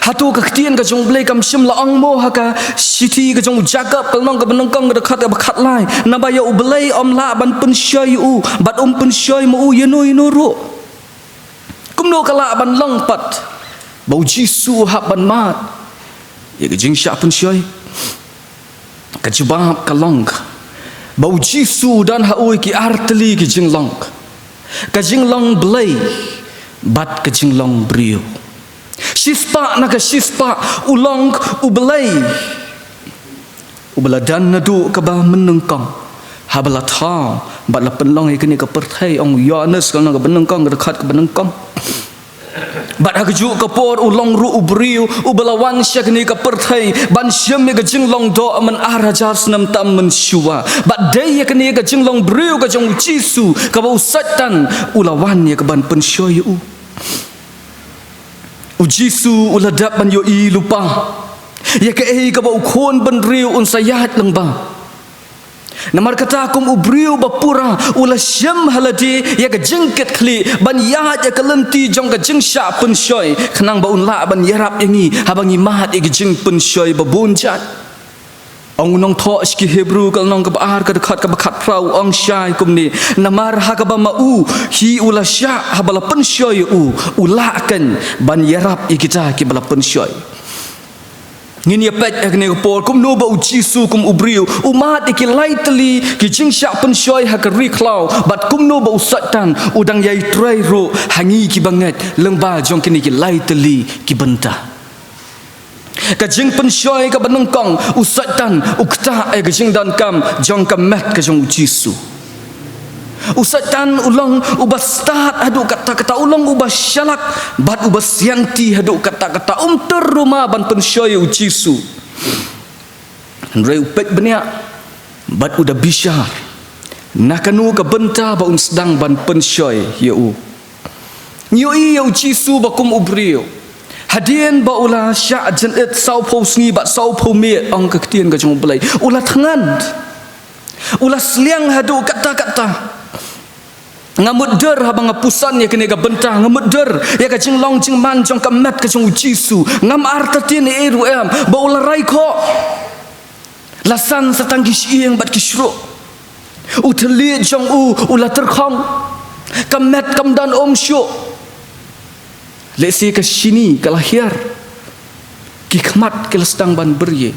Hato ka ktien ka jong U Blei kam shym la ong mo ha ka shithi ka jong u Jakob, ka lynnong kaba nyngkong, ka dkhot kaba khatlai, naba ïa U Blei ym lah ban pynshoi ïa u bad um pynshoi ma u ïano ïano ruh? Kumno ka lah ban long pat ba u Jisu u hap ban mad ïa ka jingshah pynshoi? Ka jubab ka long ba u Jisu u don ha u ïa ki artylli ki jinglong, ka jinglong Blei bad ka jinglong briew. Shispah na ka shispah u long U Blei uba la don naduh kaba mynnyngkong, haba la thaw bad la pynlong ïa kane ka pyrthei, ong u Ïoannis ka lynnong kaba nyngkong, ka dkhot kaba nyngkong. Bad ha kajuh ka por u long ruh u briew uba la wan sha kane ka pyrthei ban shim ïa ka jinglong doh myn ar hajar snem tam mynshuwa. Bad dei ïa kane ka jinglong briew ka jong u Jisu kaba u Soitan u la wan ïa ka ban pynshoi ïa u. U Jisu u la dep ban ïohi lypa ïa kaei kaba u khun bynriew un sa ïaid lyngba. Namar kata, kum u briew ba pura, u la shim ha lade ïa ka jingkitkhlieh ban ïaid ïa ka lynti jong ka jingshah pynshoi, khnang ba un lah ban ïarap ïa ngi haba ngi mad ïa ka jingpynshoi ba bun jait. Ong u nongthoh sha ki Hebru ka lynnong kaba ar, ka dkhot kaba khatphra, u ong shai kumne: Namar ha kaba ma u hi u la shah haba la pynshoi ïa u, u lah kein ban ïarap ïa kita kiba la pynshoi. Ngin ïa peit ha kane ka por kumno ba u Jisu kum u briew u mad ïa ki lai tylli ki jingshah pynshoi ha ka ri khlaw, bad kumno ba u Soitan u dang ïai trei ruh ha ngi kiba ngeit lyngba jong kine ki lai tylli ki bynta. Ka jingpynshoi kaba nyngkong, u Soitan u ktah ïa ka jingdonkam jong ka met ka jong u Jisu. U Soitan u long uba stad haduh katta katta, u long uba shalak bad uba sianti haduh katta katta, um tur ruh ma ban pynshoi ïa u Jisu. Hynrei u peit bniah bad u da bishar na kano ka bynta ba un sdang ban pynshoi ïa u. Ngi ïohi ïa u Jisu ba kum u briew, hadien ba u la shah jynit sawphew sngi bad sawphew miet, ong ka ktien ka jong u Blei, u la thngan, u la sliang haduh katta katta. Nga mutdur haba nga puson ïa kane ka bynta, nga mutdur ïa ka jinglong jingman jong ka met ka jong u Jisu. Ngam artatien ei ei ruh em ba u la rai khoh. La san sa tang ki shyieng bad ki shruh. U thylliej jong u u la tyrkhong. Ka met kam don um shuh. Lehse ka shini ka la hiar, ki khmat ki la sdang ban brie.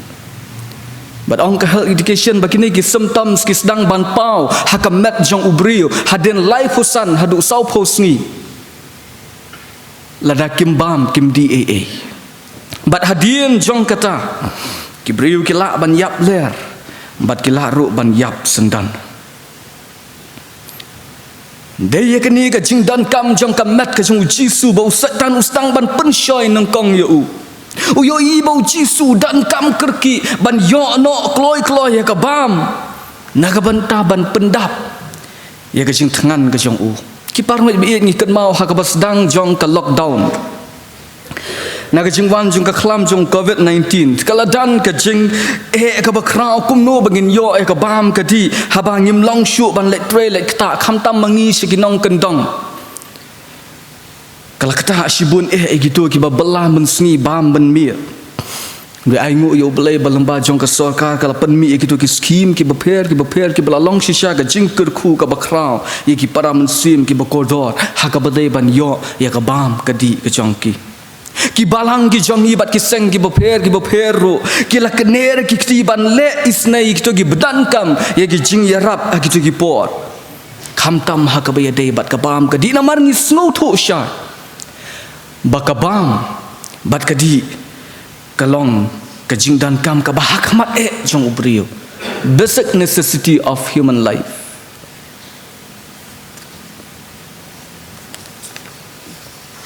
Bad ong ka health education ba kine ki symptoms ki sdang ban paw ha ka met jong u briew hadien laiphew san haduh sawphew sngi. Lada kim bam kim dih ei ei. Bad hadien jong kata, ki briew ki lah ban ïap ler, bad ki lah ruh ban ïap syndon. Dei ïa kane ka jingdonkam jong ka met ka jong u Jisu ba u Soitan u sdang ban pynshoi nyngkong ïa u. U ïohi ba u Jisu u donkam kyrkieh ban ïoh noh kloi kloi ïa ka bam, na ka bynta ban pyndap ïa ka jingthngan ka jong u. Ki paralok ba ïeit, ngi kynmaw ha kaba sdang jong ka lockdown, na ka jingwan jong ka khlam jong covid nineteen, ka la don ka jingeh kaba khraw kumno ba ngin ïoh ïa ka bam ka dih haba ngim long shuh ban leit trei leit ktah, khamtam ma ngi sha ki nongkyndong. Ka la ktah shibun eh ïa kito kiba bylla mynsngi bam ban mih. Hynrei ainguh ïa U Blei ba lyngba jong ka sorkar ka la pynmih ïa kito ki skhim kiba pher kiba pher kiba la long shisha ka jingkyrkhu kaba khraw ïa ki para mynsiem kiba kordor ha kaba dei ban ïoh ïa ka bam ka dih ka jong ki. Ki balang ki jong ngi bad ki seng kiba pher kiba pher ruh ki la kyner ki kti ban leh isynei ïa kito kiba donkam ïa ki jingïarap ha kito ki por, khamtam ha kaba ïadei bad ka bam ka dih. Namar ngi sngewthuh shai ba ka bam bad ka dih ka long ka jingdonkam kaba hakhmat eh jong u briew, basic necessity of human life.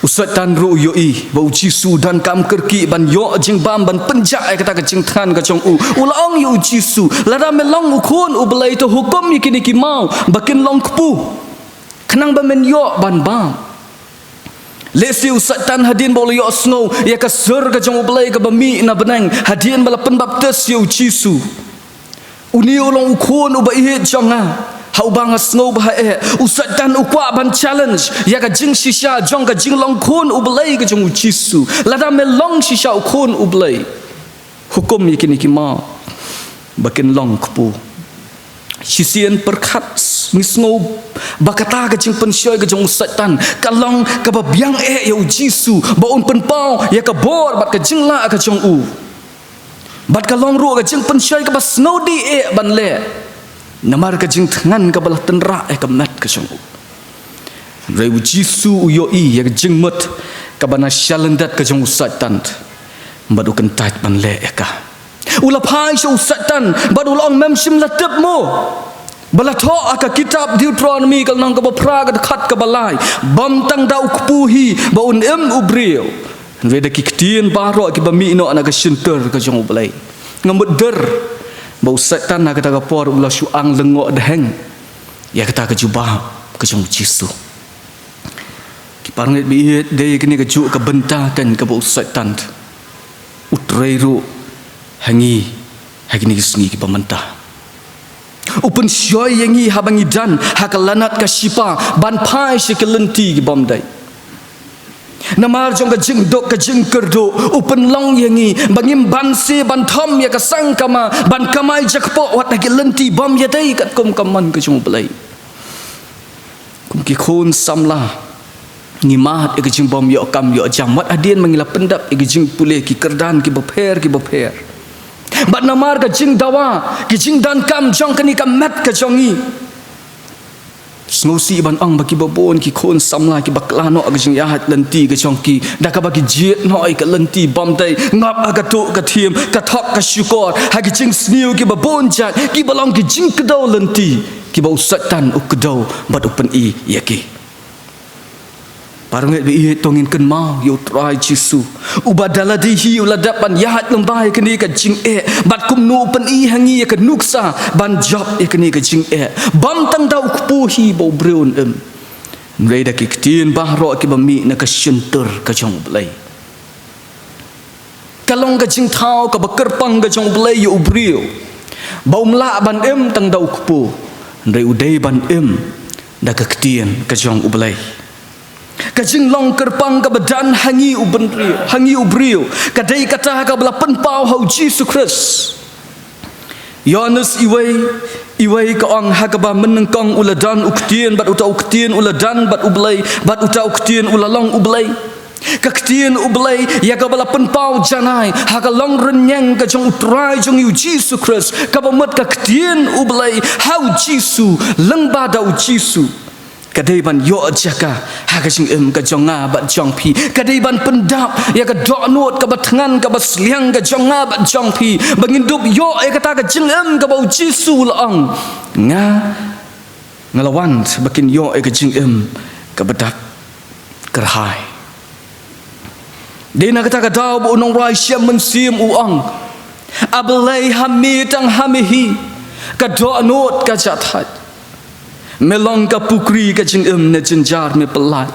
U Soitan ruh u ïohi ba u Jisu u donkam kyrkieh ban ïoh jingbam ban pynjah ïa kata ka jingthngan ka jong u. U la ong ïa u Jisu, "Lada me long u Khun U Blei, to hukum ïa kine ki maw ba kin long kpu, khnang ba men ïoh ban bam." Lehse u Soitan hadien ba u la ïohsngew ïa ka sur ka jong U Blei kaba mih na bneng hadien ba la pynbaptis ïa u Jisu, "Une u long u Khun uba ïeit jong nga, ha uba nga sngewbha eh." U Soitan u kwah ban challenge ïa ka jingshisha jong ka jinglong Khun U Blei ka jong u Jisu. "Lada me long shisha u Khun U Blei, hukum ïa kine ki maw ba kin long kpu." Shisien pyrkhat, ngi sngew ba kata ka jingpynshoi ka jong u Soitan ka long kaba biang eh ïa u Jisu ba un pynpaw ïa ka bor bad ka jinglah ka jong u. Bad ka long ruh ka jingpynshoi kaba sngewdih eh ban leh, namar ka jingthngan kaba la tynrah ïa ka met ka jong u. Hynrei u Jisu u ïohi ïa ka jingmut kaba na shalyndet ka jong u Soitan, bad u kyntait ban leh ïa ka. U la phai sha u Soitan bad u la ong, "Mem shym la tip mo ba la thoh ha ka kitab Deuteronomy ka lynnong kaba phra ka dkhot kaba lai, bym tang da u kpu hi ba un im u briew, hynrei da ki ktien baroh kiba mih noh na ka shyntur ka jong U Blei." Nga mutdur ba u Soitan ha kata ka por u la shu ang lyngngoh daheng ïa kata ka jubab ka jong u Jisu. Ki paralok ba ïeit, dei kane ka juh ka bynta kan kaba u Soitan u trei ruh ha ngi ha kine ki sngi kiba mynta. U pynshoi ïa ngi haba ngi don ha ka lanot ka shipa ban phai sha ki lynti ki bym dei. Namar jong ka jingduk ka jingkyrduh u pynlong ïa ngi ba ngim banse ban thom ïa ka sangkama ban kamai jakpoh wat ha ki lynti bym ïadei katkum ka mon ka jong U Blei. Kum ki khun samla, ngi mad ïa ka jingbym ïoh kam ïoh jam wat hadien ma ngi la pyndap ïa ka jingpule ki kyrdan kiba pher kiba pher. Bad namar ka jingdawa, ka jingdonkam jong kane ka met ka jong ngi, sngewsih ban ong ba kiba bun ki khun samla kiba khlad noh ka jingïaid lynti ka jong ki da kaba ki jied noh ïa ka lynti bym dei, ngop ha ka tuh ka thiem, ka thok ka shukor ha ki jingsniew kiba bun jait kiba long ki jingkdew lynti kiba u Soitan u kdew bad u pyni ïa ki. Paralok ba ïeit, to ngin kynmaw ïa u Trai Jisu, uba da lade hi u la dep ban ïaid lyngba ïa kane ka jingeh, bad kumno u pyni ha ngi ïa ka nuksa ban jop ïa kane ka jingeh. Bym tang da u kpu hi ba u briew un im, hynrei da ki ktien baroh kiba mih na ka shyntur ka jong U Blei. Ka long ka jingthaw kaba kyrpang ka jong U Blei ïa u briew, ba um lah ban im tang da u kpu, hynrei u dei ban im da ka ktien ka jong U Blei. Ka jinglong kyrpang kaba don ha ngi u bynriew, ha ngi u briew, ka dei kata kaba la pynpaw ha u Jisu Khrist. Ïoannis wei, wei ka ong, ha kaba mynnyngkong u la don u Ktien, bad uta u Ktien u la don bad U Blei, bad uta u Ktien u la long U Blei. Ka ktien U Blei ïa kaba la pynpaw janai ha ka long rynïeng ka jong U Trai jong ngi U Jisu Khrist, kaba mut ka ktien U Blei ha U Jisu, lyngba da U Jisu, ka dei ban ïoh jaka ha ka jingim ka jong nga bad jong phi. Ka dei ban pyndap ïa ka dohnud kaba thngan kaba sliang ka jong nga bad jong phi, ba ngin dup ïoh ïa kata ka jingim kaba U Jisu u la ong, nga nga la wan ba kin ïoh ïa ka jingim kaba dap kyrhai. Dei na kata ka daw ba u nongrwai shiap mynsiem u ong, A Blei, ha me tang ha me hi ka dohnud ka jahthait. Me long ka pukri ka jingim, ne jynjar me pyllait.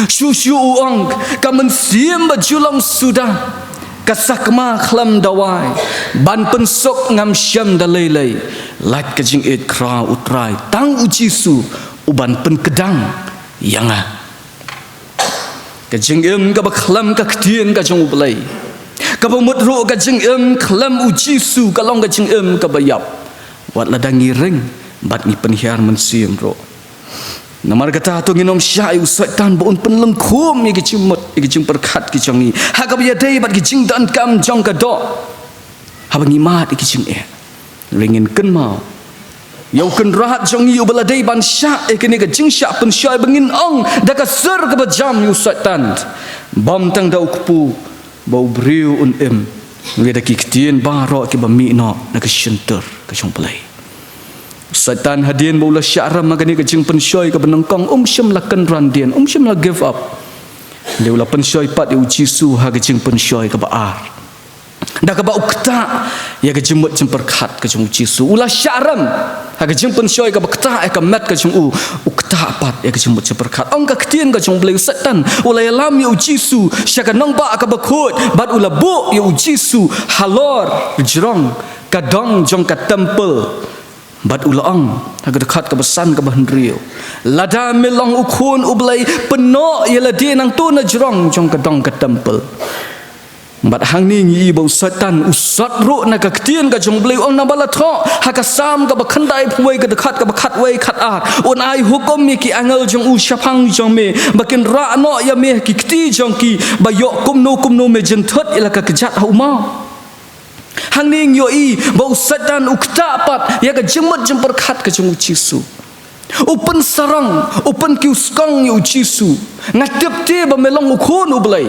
Shuh shuh u ong, ka mynsiem ba ju long suda ka sakma khlem dawai, ban pynsuk ngam shem da lei lei. Lait ka jingïeit khraw U Trai, tang U Jisu u ban pynkdang ïa nga. Ka jingim kaba khlem ka ktien ka jong U Blei, kaba mut ruh ka jingim khlem U Jisu, ka long ka jingim kaba ïap, wat lada ngi ring bad ngi pynhiar mynsiem ruh. Namar kata to ngin ym shah ïa u Soitan ba un pynlyngkhum ïa ki jingmut, ïa ki jingpyrkhat ki jong ngi ha kaba ïadei bad ki jingdonkam jong ka doh. Haba ngi mad ïa ki jingeh, hynrei ngin kynmaw ïa u kynrad jong ngi uba la dei ban shah ïa kane ka jingshah pynshoi, ba ngin ong da ka sur kaba jam ïa u Soitan, bym tang da u kpu ba u briew un im, hynrei da ki ktien baroh kiba mih noh na ka shyntur ka jong U Blei. U Soitan hadien ba u la shah rem ha kane ka jingpynshoi kaba nyngkong, um shym la kynran dien, um shym la give up. Hynrei u la pynshoi pat ïa U Jisu ha ka jingpynshoi kaba ar, da kaba u ktah ïa ka jingmut jingpyrkhat ka jong U Jisu. U la shah rem ha ka jingpynshoi kaba ktah ïa ka met ka jong u, u ktah pat ïa ka jingmut jingpyrkhat. Ong ka ktien ka jong U Blei, u Soitan u la ïalam ïa U Jisu sha ka nongbah kaba khuid bad u la buh ïa U Jisu halor jrong ka dong jong ka temple. Bad u la ong ha ka dkhot kaba san, kaba hynriew, lada me long u Khun U Blei, pynnoh ïa lade nangto na jrong jong ka dong ka temple. Bad hangne ngi i ba u Soitan u sot ruh na ka ktien ka jong U Blei, u ong, naba la thoh ha ka Salm kaba khyndai phew wei, ka dkhot kaba khatwei khatar, un ai hukum ïa ki angel jong u shaphang jong me ba kin rah noh ïa me ha ki kti jong ki, ba ïoh kumno kumno me jynthut ïa la ka kjat ha u maw. Hangne ngi ïohi ba u Soitan u ktah pat ïa ka jingmut jingpyrkhat ka jong U Jisu. U pynsarong, u pynkiew skong ïa U Jisu. Nga tip te ba me long u Khun U Blei.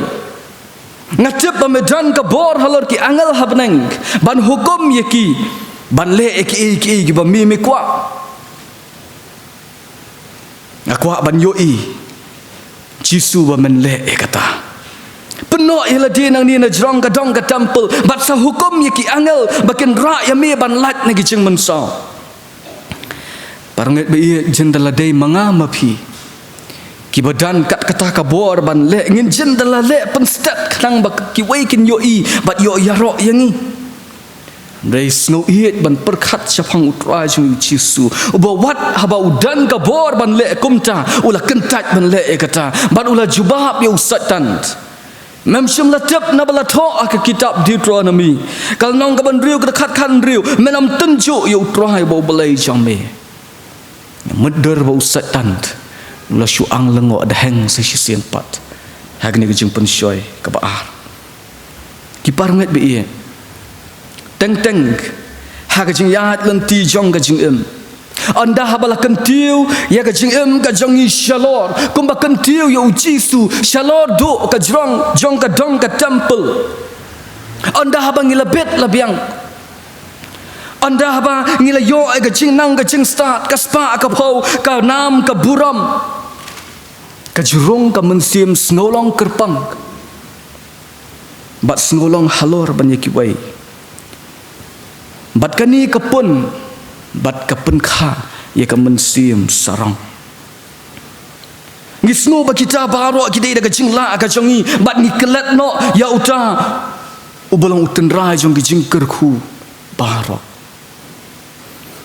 Nga tip ba me don ka bor halor ki angel ha bneng ban hukum ïa ki ban leh ïa kiei kiei kiba me me kwah. Nga kwah ban ïohi Jisu ba men leh ïa kata. Pynnoh ïa lade nangne na jrong ka dong ka temple bad sa hukum ïa ki angel ba kin rah ïa me ban lait na ki jingmynsaw. Parangeit ba ïeit, jin da la dei ma nga ma phi kiba don kat kata ka bor ban leh, ngin jin da la leh pynstet khnang ba kiwei kin ïohi bad ïoh ïaroh ïa ngi. Hynrei sngew ïeit ban pyrkhat shaphang U Trai jong ngi U Jisu, uba wat haba u don ka bor ban leh kumta, u la kyntait ban leh ïa kata bad u la jubab ïa u Soitan. Mem shym la tip naba la thoh ha ka kitab Deuteronomi, ka lynnong kaba hynriew, ka dkhot khathynriew, men ym tynjuh ïa U Trai uba U Blei jong me. Mynta ba u Soitan u la shu ang lyngngoh da heng sa shisien pat ha kane ka jingpynshoi kaba ar. Ki parangeit ba ïeit, teng teng ha ka jingïaid lynti jong ka jingim, ynda haba la kyntiew ïa ka jingim ka jong ngi shalor, kumba kyntiew ïa U Jisu shalor duh ka jrong jong ka dong ka temple, ynda haba ngi la bit la biang, ynda haba ngi la ïoh ïa ka jingnang ka jingstad, ka spah ka phew, ka nam ka burom, ka jrong ka mynsiem sngew long kyrpang bad sngew long halor ban ïa kiwei. Bad kane ka pun bad ka pynkha ïa ka mynsiem sarong. Ngi sngew ba kita baroh ki dei da ka jinglah ka jong ngi bad ngi klet noh ïa uta uba long u tynrai jong ki jingkyrkhu baroh.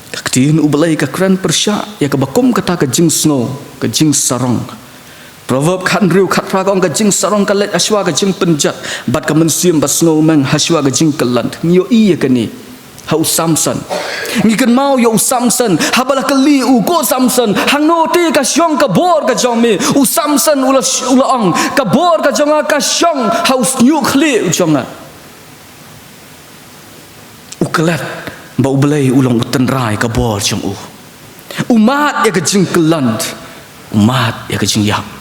Ka ktien U Blei ka kren pyrshah ïa kaba kum kata ka jingsngew, ka jingsarong. Proverb khathynriew khatphra ka ong, ka jingsarong ka leit hashwa ka jingpynjot bad ka mynsiem ba sngewmeng hashwa ka jingkyllon. Ngi ïohi ïa kane. Ha u Samson. Ngi kynmaw ïa u Samson, haba la kylli u, ko Samson, hangno te ka shong ka bor ka jong me? U Samson u la, u la ong, ka bor ka jong nga ka shong ha u shñiuh khlieh u jong nga. U klet ba U Blei u long u tynrai ka bor jong u. U mad ïa ka jingkyllon, u mad ïa ka jingïap.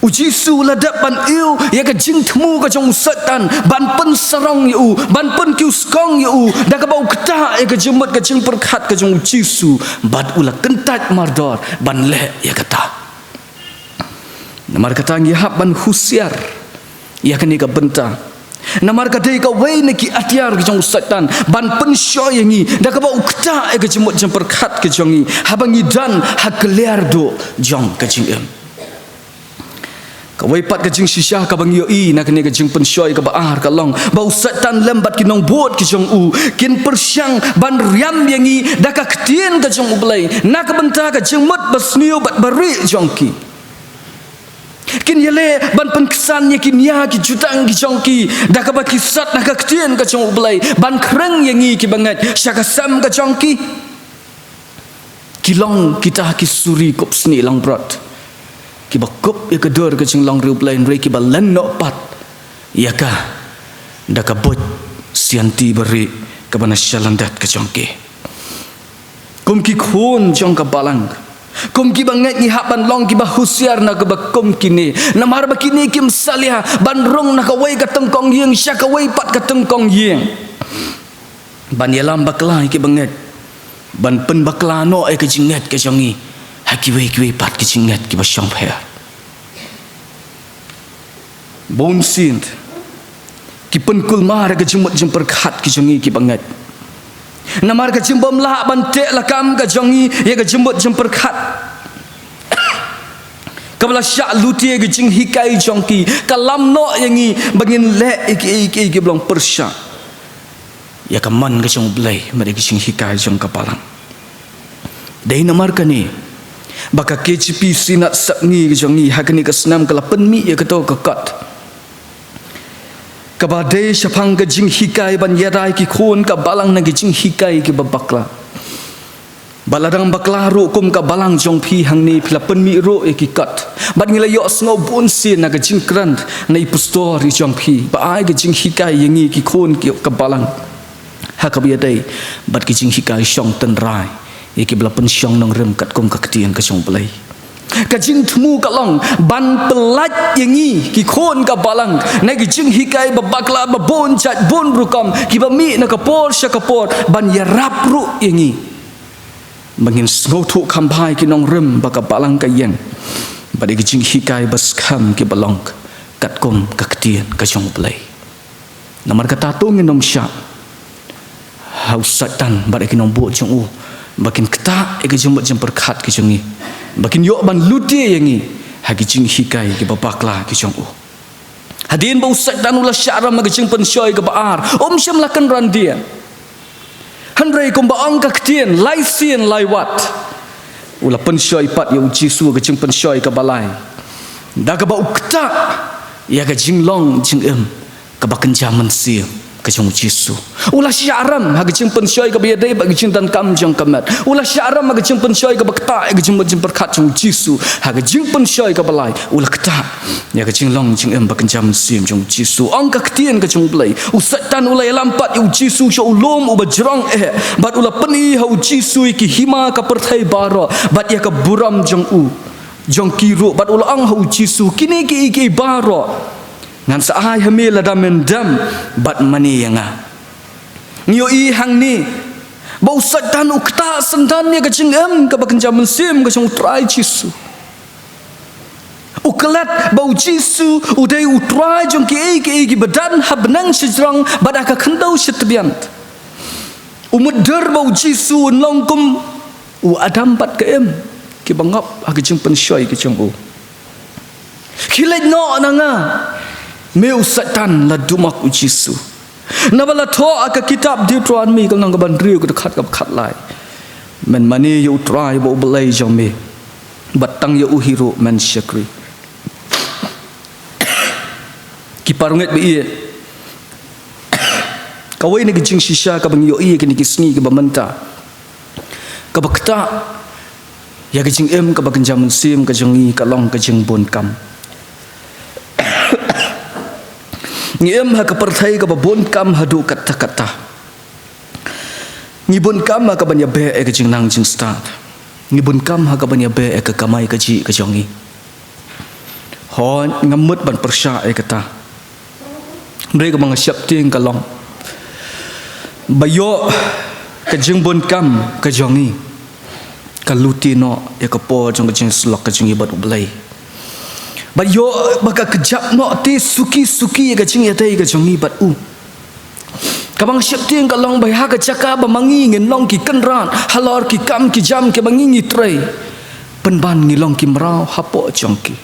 U Jisu u la dep ban ïoh ïa ka jingthmu ka jong u Soitan, ban pynsarong ïa u, ban pynkiwskong ïa u, da kaba u ktah ïa ka jingmut ka jingpyrkhat ka jong u Jisu, bad u la kyntait mardor ban leh ïa kata. Namar kata ngi hap ban husiar ïa kane ka bynta. Namar ka dei kawei na ki atiar ka jong u Soitan ban pynshoi ïa ngi da kaba u ktah ïa ka jingmut jingpyrkhat ka jong ngi, haba ngi don ha ka liar duh jong ka jingim. Kawei pat ka jingshisha kaba ngi ïohi na kane ka jingpynshoi kaba ar ka long ba u Soitan lem bad ki nongbud ki jong u kin pyrshang ban riam ïa ngi da ka ktien ka jong U Blei na ka bynta ka jingmut basniew bad barieh jong ki. Kin ïaleh ban pynksan ïa ki nia ki jutang ki jong ki da kaba ki sat na ka ktien ka jong U Blei ban khring ïa ngi ki bangeit sha ka sem ka jong ki. Ki long kita ki suri kup snieh langbrot, kiba kup ïa ka dur ka jinglong ri U Blei, hynrei kiba len noh pat ïa ka da ka buit sianti barieh kaba na shalyndet ka jong ki. Kum ki khun jong ka balang, kum ki bangeit ngi hap ban long kiba husiar na kaba kum kine, namar ba kine kim salia ban rung na kawei ka tyngkong ïing sha kawei pat ka tyngkong ïing, ban ïalam bakla ïa ki bangeit, ban pynbakla noh ïa ka jingngeit ka jong ngi ha kiwei kiwei pat ki jingngeit kiba shongpher. Bun sien ki pynkulmar ïa ka jingmut jingpyrkhat ki jong ngi ki bangeit. Namar ka jingbymlah ban teh lakam ka jong ngi ïa ka jingmut jingpyrkhat, kaba la shah lute ïa ka jinghikai jong ki, ka lam noh ïa ngi ba ngin leh ïa kiei kiei kiba long pyrshah ïa ka mon ka jong U Blei bad ïa ka jinghikai jong ka balang. Dei namar kane ba ka K J P Synod Sepngi ka jong ngi ha kane ka snem ka la pynmih ïa kato ka kot kaba dei shaphang ka jinghikai ban ïada ïa ki khun ka balang na ki jinghikai kiba bakla. Bad la dang bakla ruh kum ka balang jong phi hangne, phi la pynmih ruh ïa ki kot. Bad ngi la ïohsngew bun sien na ka jingkren na i pastor i jong phi ba ai ka jinghikai ïa ngi ki khun ki ka balang ha kaba ïadei bad ka jinghikai shong tynrai ïa kiba la pynshong nongrim katkum ka ktien ka jong U Blei. Ka jingthmu ka long ban pyllait ïa ngi ki khun ka balang na ki jinghikai ba bakla ba bun jait bun rukom kiba mih na ka por sha ka por ban ïarap ruh ïa ngi ba ngin sngewthuh kham bha ïa ki nongrim ba ka balang ka ïeng bad ïa ki jinghikai ba skhem kiba long katkum ka ktien ka jong U Blei. Namar kata to ngin ym shah ha u Soitan bad ïa ki nongbud jong u ba kin ktah ïa ka jingmut jingpyrkhat ka jong ngi, ba kin ïoh ban lute ïa ngi ha ki jinghikai kiba bakla ki jong u. Hadien ba u Soitan u la shah ram ha ka jingpynshoi kaba ar, um shym la kynran die. Hynrei kumba ong ka ktien, lai sien lai wat, u la pynshoi pat ïa u Jisu ha ka jingpynshoi kaba lai, da kaba u ktah ïa ka jinglong jingim kaba kynja mynsiem ka jong u Jisu. U la shah ram ha ka jingpynshoi kaba ïadei bad ka jingdonkam jong ka met. U la shah ram ha ka jingpynshoi kaba ktah ïa ka jingmut jingpyrkhat jong u Jisu. Ha ka jingpynshoi kaba lai, u la ktah ïa ka jinglong jingim ba kynja mynsiem jong u Jisu. Ong ka ktien ka jong U Blei, u Soitan u la ïalam pat ïa u Jisu sha u lum uba jrong eh, bad u la pyni ha u Jisu ïa ki hima ka pyrthei baroh bad ïa ka burom jong u, jong ki ruh, bad u la ong ha u Jisu, kine kiei kiei baroh ngan sa ai ha me lada men dem bad mane ïa nga. Ngi ïohi hangne ba u Soitan u ktah syndon ïa ka jingim kaba kynja mynsiem ka jong u Trai Jisu. U klet ba u Jisu u dei u Trai jong kiei kiei kiba don ha bneng shajrong bad ha ka khyndew shatbian. U mutdur ba u Jisu un long kum u Adam bad ka Im kiba ngop ha ka jingpynshoi ka jong u. Khie leit noh na nga, me u Soitan, la dumok u Jisu. Naba la thoh ha ka kitab Deuteronomi ka lynnong kaba hynriew ka dkhot kaba khatlai, men mane ïa u Trai ba u Blei jong me, bad tang ïa u hi ruh men shakri. Ki parangeit ba ïeit, Kawei na ki jingshisha kaba ngi ïohi ha kine ki sngi kiba mynta, kaba ktah ïa ka jingim kaba kynja mynsiem ka jong ngi, ka long ka jingbun kam. Ngi im ha ka pyrthei kaba bun kam haduh katta katta. Ngi bun kam ha kaban ïabeh ïa ka jingnang jingstad. Ngi bun kam ha kaban ïabeh ïa ka kamai kajih ka jong ngi. Hooid, ngam mut ban pyrshah ïa kata. Hynrei kaba nga sheptieng ka long ba ïoh ka jingbun kam ka jong ngi ka luti noh ïa ka por jong ka jingsyllok ka jong ngi bad U Blei. Ba ïoh ba ka kjap noh te suki suki ïa ka jingïadei ka jong ngi bad U. Kaba nga sheptieng ka long ba ha ka jaka ba ma ngi ngin long ki kynrad halor ki kam ki jam kiba ngi ngi trei, pynban ngi long ki mraw hapoh jong ki.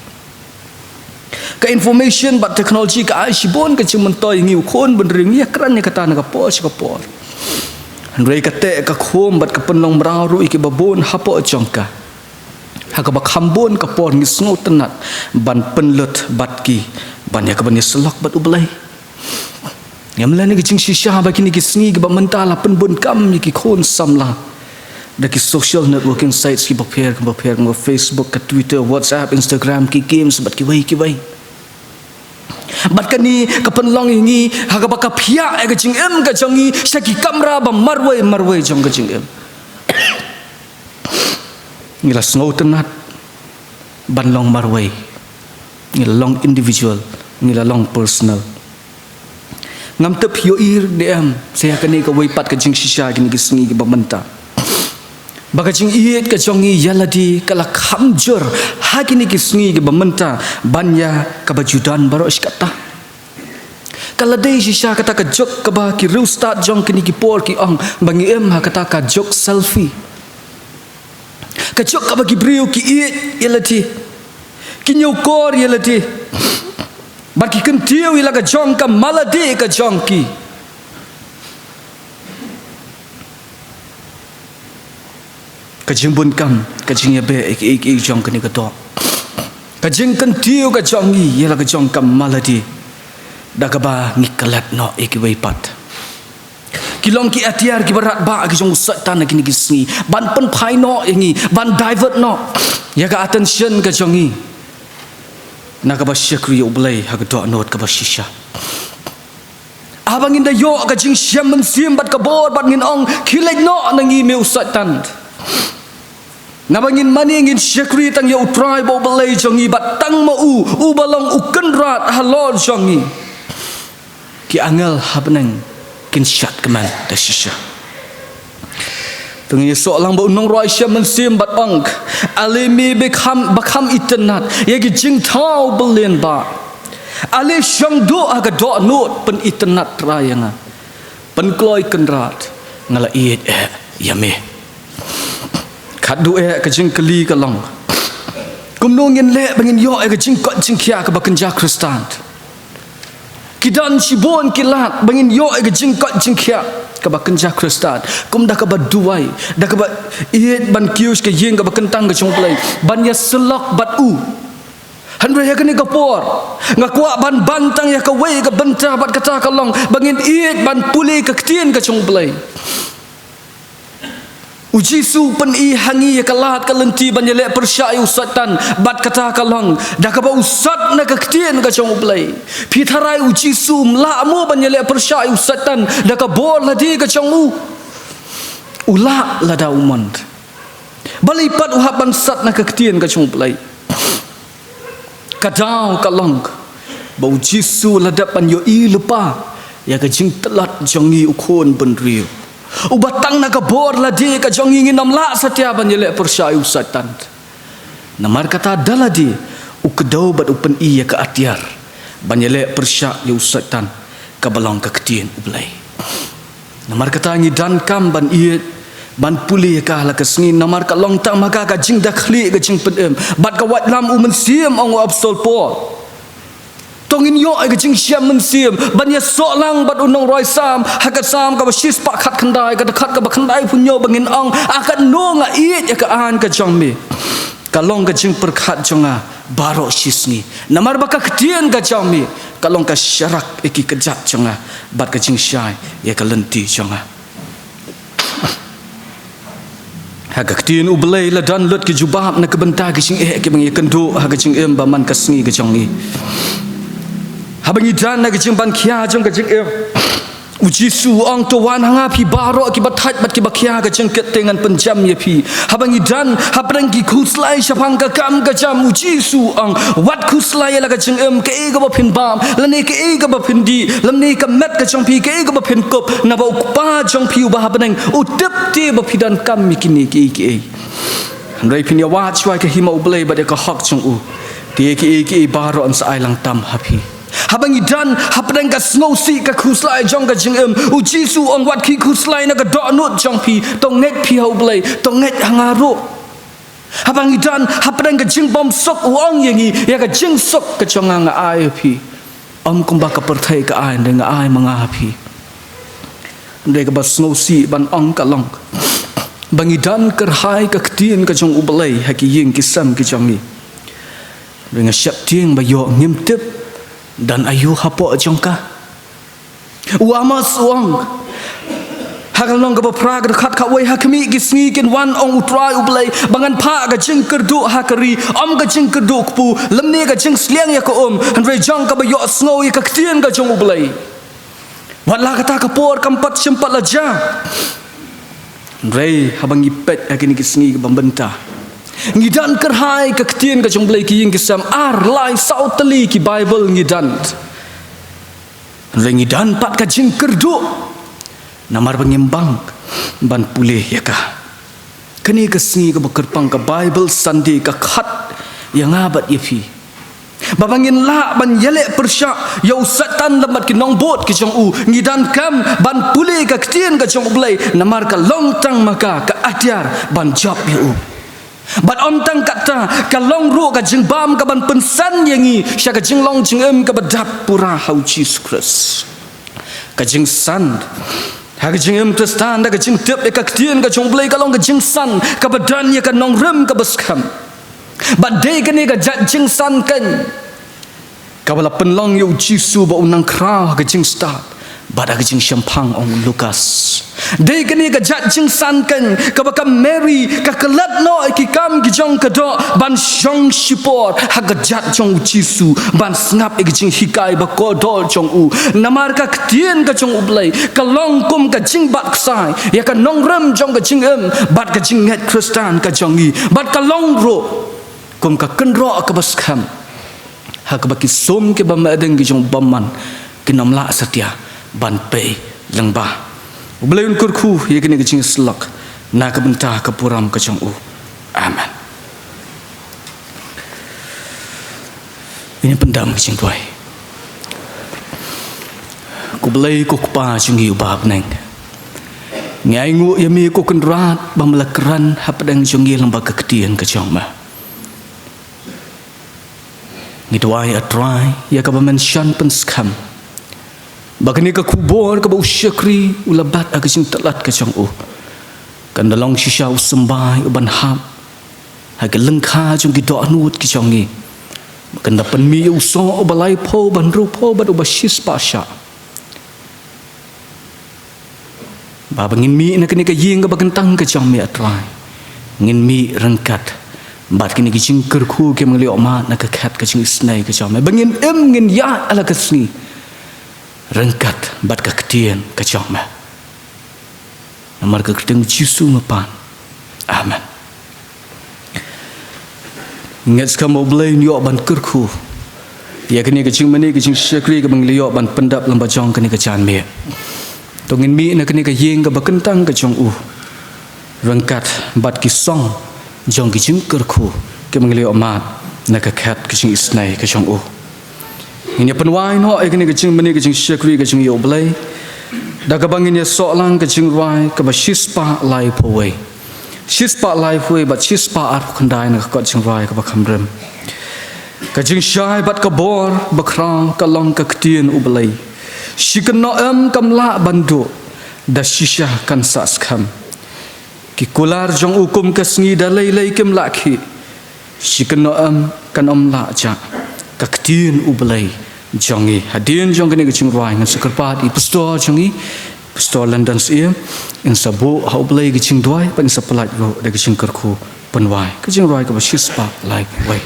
Ka information bad technology ka ai shibun ka jingmyntoi ïa ngi, u khun bynriew, ngi ïakren ïa kata na ka por sha ka por. Hynrei ka teh ka khum bad ka pynlong mraw ruh ïa kiba bun hapoh jong ka. Ha kaba kham bun ka por ngi sngewtynnat ban pynlut bad ki ban ïa kaban ïasyllok bad U Blei. Ngam lah na ka jingshisha ba kine ki sngi kiba mynta la pynbun kam ïa ki khun samla da ki social networking sites kiba pher kiba pher, kiba Facebook, ka Twitter, WhatsApp, Instagram, ki games bad kiwei kiwei. Bad kane ka pynlong ïa ngi ha kaba ka phiah ïa ka jingim ka jong ngi sha ki kamra ba marwei marwei jong ka jingim. Ngi la sngewtynnat ban long marwei. Ngi la long individual, ngi la long personal. Ngam tip ïohi ne em, sa ïa kane kawei pat ka jingshisha kine ki sngi kiba mynta, ba ka jingïeit ka jong ngi ïa lade ka la kham jur ha kine ki sngi kiba mynta ban ïa kaba ju don baroh shi katta. Ka la dei shisha kata ka juk kaba ki riewstad jong kine ki por ki ong ba ngi im ha kata ka juk selfie. Ka juk kaba ki briew ki ïeit ïa lade, ki ñiewkor ïa lade, bad ki kyntiew ïa la ka jong ka ma lade ka jong ki. Ka jingbun kam, ka jingïabeh ïa kiei kiei jong kane ka doh, ka jingkyntiew ka jong ngi ïa la ka jong ka ma lade, da kaba ngi klet noh ïa kiwei pat. Ki long ki atiar kiba radbah ki jong u Soitan ha kine ki sngi ban pynphai noh ïa ngi, ban divert noh ïa ka attention ka jong ngi na kaba shakri ïa U Blei ha ka dohnud kaba shisha. Haba ngin da ïoh ka jingshem mynsiem bad ka bor bad ngin ong, khie leit noh na ngi me u Soitan. Naba ngin mane ngin shakri tang ïa U Trai bad U Blei jong ngi bad tang ma u, uba long u kynrad halor jong ngi. Ki angel ha bneng kin shad kmen da shisha. To ngin ïasoh lang bad u nongrwai shem mynsiem bad ong, ale me ba kham, ba kham itynnad ïa ki jingthaw byllian bah. Ale shong duh ha ka dohnud, pynitynnad Trai ïa nga. Pynkloi Kynrad, nga la ïeit eh ïa me. Khatduh eh ka jingkylli ka long, kumno ngin leh ba ngin ïoh ïa ka jingkoit jingkhiah kaba kynja Khristan? Ki don shibun ki lad ba ngin ïoh ïa ka jingkoit jingkhiah kaba kynja Khristan, kum da kaba duwai, da kaba ïeit ban kiew sha ka ïing kaba kyntang ka jong U Blei, ban ïasyllok bad u. Hynrei ha kane ka por nga kwah ban ban tang ïa kawei ka bynta bad kata ka long ba ngin ïeit ban pule ka ktien ka jong U Blei. U Jisu u pyni ha ngi ïa ka lad ka lynti ban ïaleh pyrshah ïa u Soitan, bad kata ka long da kaba u sot na ka ktien ka jong U Blei. Phi tharai u Jisu um lah mo ban ïaleh pyrshah ïa u Soitan da ka bor lade ka jong u? U lah lada u mon. Balei pat u hap ban sot na ka ktien ka jong U Blei? Ka daw ka long ba u Jisu u la dep ban ïohi lypa ïa ka jingtlot jong ngi u khun bynriew, uba tang na ka bor lade ka jong ngi ngin ym lah satia ban ïaleh pyrshah ïa u Soitan. Namar kata da lade u kdew bad u pyni ïa ka atiar ban ïaleh pyrshah ïa u Soitan, kaba long ka ktien U Blei. Namar kata ngi donkam ban ïeit, ban pule ïa ka ha la ka sngi, namar ka long tang ma ka ka jingdakhlieh ka jingpynim bad ka waitlam u Mynsiem, ong u Apostol Paul. To ngin ïoh ïa ka jingshem mynsiem ban ïasoh lang bad u nongrwai Salm ha ka Salm kaba shispah khatkhyndai, ka dkhot kaba khyndaiphew hynñiew, ba ngin ong, a katno nga ïeit ïa ka aiñ ka jong me. Ka long ka jingpyrkhat jong nga baroh shi sngi. Namar ba ka ktien ka jong me ka long ka sharak ïa ki kjat jong nga bad ka jingshai ïa ka lynti jong nga. Ha ka ktien U Blei la don lut ki jubab na ka bynta ki jingeh kiba ngi ïakynduh ha ka jingim ba man ka sngi ka jong ngi. Haba ngi don ha ka jingban khia jong ka jingim, U Jisu u ong, to wan ha nga phi baroh kiba thait bad kiba khia ka jingkit te ngan pynjem ïa phi. Haba ngi don hapdeng ki khuslai shaphang ka kam ka jam, U Jisu u ong, wat khuslai ïa la ka jingim, kaei kaba phin bam lane kaei kaba phin dih, lane ka met ka jong phi kaei kaba phin kup, naba U Kpa jong phi uba ha bneng u tip te ba phi donkam ïa kine kiei kiei. Hynrei phin ïa wad shuwa ïa ka hima U Blei bad ïa ka hok jong u, te kiei kiei baroh yn sa ai lang tam ha phi. Haba ngi don hapdeng ka sngewsih ka khuslai jong ka jingim, U Jisu u ong, wat khih khuslai na ka dohnud jong phi, to ngeit phi ha U Blei, to ngeit ha nga ruh. Haba ngi don hapdeng ka jingbym suk, u ong ïa ngi, ïa ka jingsuk ka jong nga nga ai ha phi. Ym kumba ka pyrthei ka ai, hynrei nga ai ma nga ha phi. Hynrei kaba sngewsih ban ong ka long ba ngi don kyrhai ka ktien ka jong U Blei ha ki ïing ki sem ki jong ngi. Hynrei nga sheptieng ba ïoh ngim tip don aïu hapoh jong ka. U Amos u ong ha ka lynnong kaba phra, ka dkhot khatwei, ha khmih ki sngi kin wan, ong U Trai U Blei, ba ngan phah ka jingkyrduh ha ka ri, ym ka jingkyrduh kpu lymne ka jingsliang ïa ka um, hynrei jong kaba ïohsngew ïa ka ktien ka jong U Blei. Wat la kata ka por kam pat shym pat la jia. Hynrei haba ngi peit ha kine ki sngi kiba mynta, ngi don kyrhai ka ktien ka jong U Blei, ki ïing ki sem, ar, lai, saw tylli ki Baibl ngi don. Hynrei ngi don pat ka jingkyrduh namar ba ngim bang ban pule ïa ka. Kane ka sngi kaba kyrpang, ka Bible Sunday, ka khot ïa nga bad ïa phi ba, ba ngin lah ban ïaleh pyrshah ïa u Soitan lem bad ki nongbud ki jong u. Ngi donkam ban pule ka ktien ka jong U Blei namar ka long tang ma ka ka atiar ban jop ïa u. Bad ym tang katta, ka long ruh ka jingbam kaban pynsan ïa ngi sha ka jinglong jingim kaba dap pura ha U Jisu Khrist. Ka jingsan ha ka jingim Khristan da ka jingtip ïa ka ktien ka jong U Blei ka long ka jingsan kaba don ïa ka nongrim kaba skhem. Bad dei kane ka jait jingsan keiñ kaba la pynlong ïa U Jisu ba un nang khraw ha ka jingstad bad ha ka jingshemphang, ong u Lukas. Dei kane ka jait jingsan keiñ kaba ka Mary ka klet noh ïa ki kam ki jong ka doh ban shong shipor ha ka kjat jong U Jisu, ban sngap ïa ka jinghikai ba kordor jong u. Namar ka ktien ka jong U Blei ka long kum ka jingbat ksai ïa ka nongrim jong ka jingim bad ka jingngeit Khristan ka jong ngi. Bad ka long ruh kum ka kynroh kaba skhem ha kaba ki sum kiba meh ding ki jong u bymman kin ym lah satia ban pei lyngba. U Blei un kyrkhu ïa kine ki jingïasyllok na ka bynta ka burom ka jong u. Amen. Ngin ïa pyndam ka jingduwai. Ko Blei ko Kpa jong ngi uba ha bneng, ngi ainguh ïa me ko Kynrad ba me la kren hapdeng jong ngi lyngba ka ktien ka jong me. Ngi duwai, A Trai, ïa kaba men shon pynskhem ba kane ka khubor kaba u shakri u la bat ha ka jingtlot ka jong u kan da long shisha u symbai uban hap ha ka lyngkha jong ki dohnud ki jong ngi. Kan da pynmih ïa u soh uba laiphew, uba hynriewphew bad uba shispah shah. Ba, ba ngin mih na kane ka ïing kaba kyntang ka jong me, A Trai, ngin mih ryngkat bad kine ki jingkyrkhu kiba ngi la ïoh mad na ka khet ka jingisynei ka jong me. Ba ngin im ngin ïaid ha la ka sngi ryngkat bad ka ktien ka jong me. Namar ka kyrteng Jisu nga pan. Amen. Ngeit skhem ba U Blei un ïoh ban kyrkhu ïa kane ka jingmane ka jingshakri kaba ngi la ïoh ban pyndep lyngba jong kane ka janmiet. To ngin mih na kane ka ïing kaba kyntang ka jong u ryngkat bad ki song jong ki jingkyrkhu kiba ngi la ïoh mad na ka khet ka jingisynei ka jong u. Ngin ïa pynwai noh ïa kane ka jingmane ka jingshakri ka jong ngi, U Blei, da kaba ngin ïa soh lang ka jingrwai kaba shispah laiphew wei. Shispah laiphew wei bad shispah arphew khyndai na ka kot jingrwai kaba kham rim. Ka jingshai bad ka bor bakhraw ka long ka ktien U Blei. Shi kynnoh em kam lah ban duh, da shisha kan sah skhem. Ki kular jong u kum ka sngi, da lei lei kim lah khih. Shi kynnoh em kan ym lah jah ka ktien U Blei jong ngi. Hadien jong kane ka jingrwai ngan sa kyrpad ïa i pastor jong ngi, Pastor London Syiem, in sa buh ha U Blei ka jingduwai bad in sa pynlait ruh da ka jingkyrkhu pynwai. Ka jingrwai kaba shispah lai wei.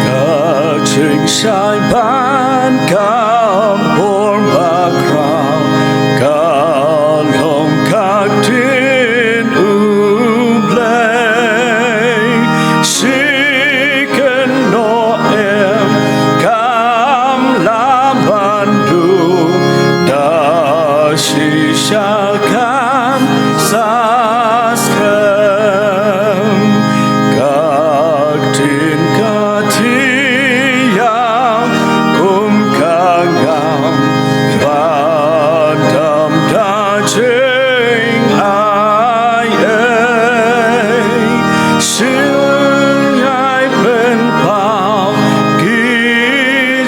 Ka jingshai ban ka bor ba khraw, ka long ka ktien U Blei. Shi kynnoh em kam lah ban duh, da shisha kan sa skhem. Ka ktien ka thiah kum ka ngam, ba dam da jingai ei. Shu ai pynpaw ki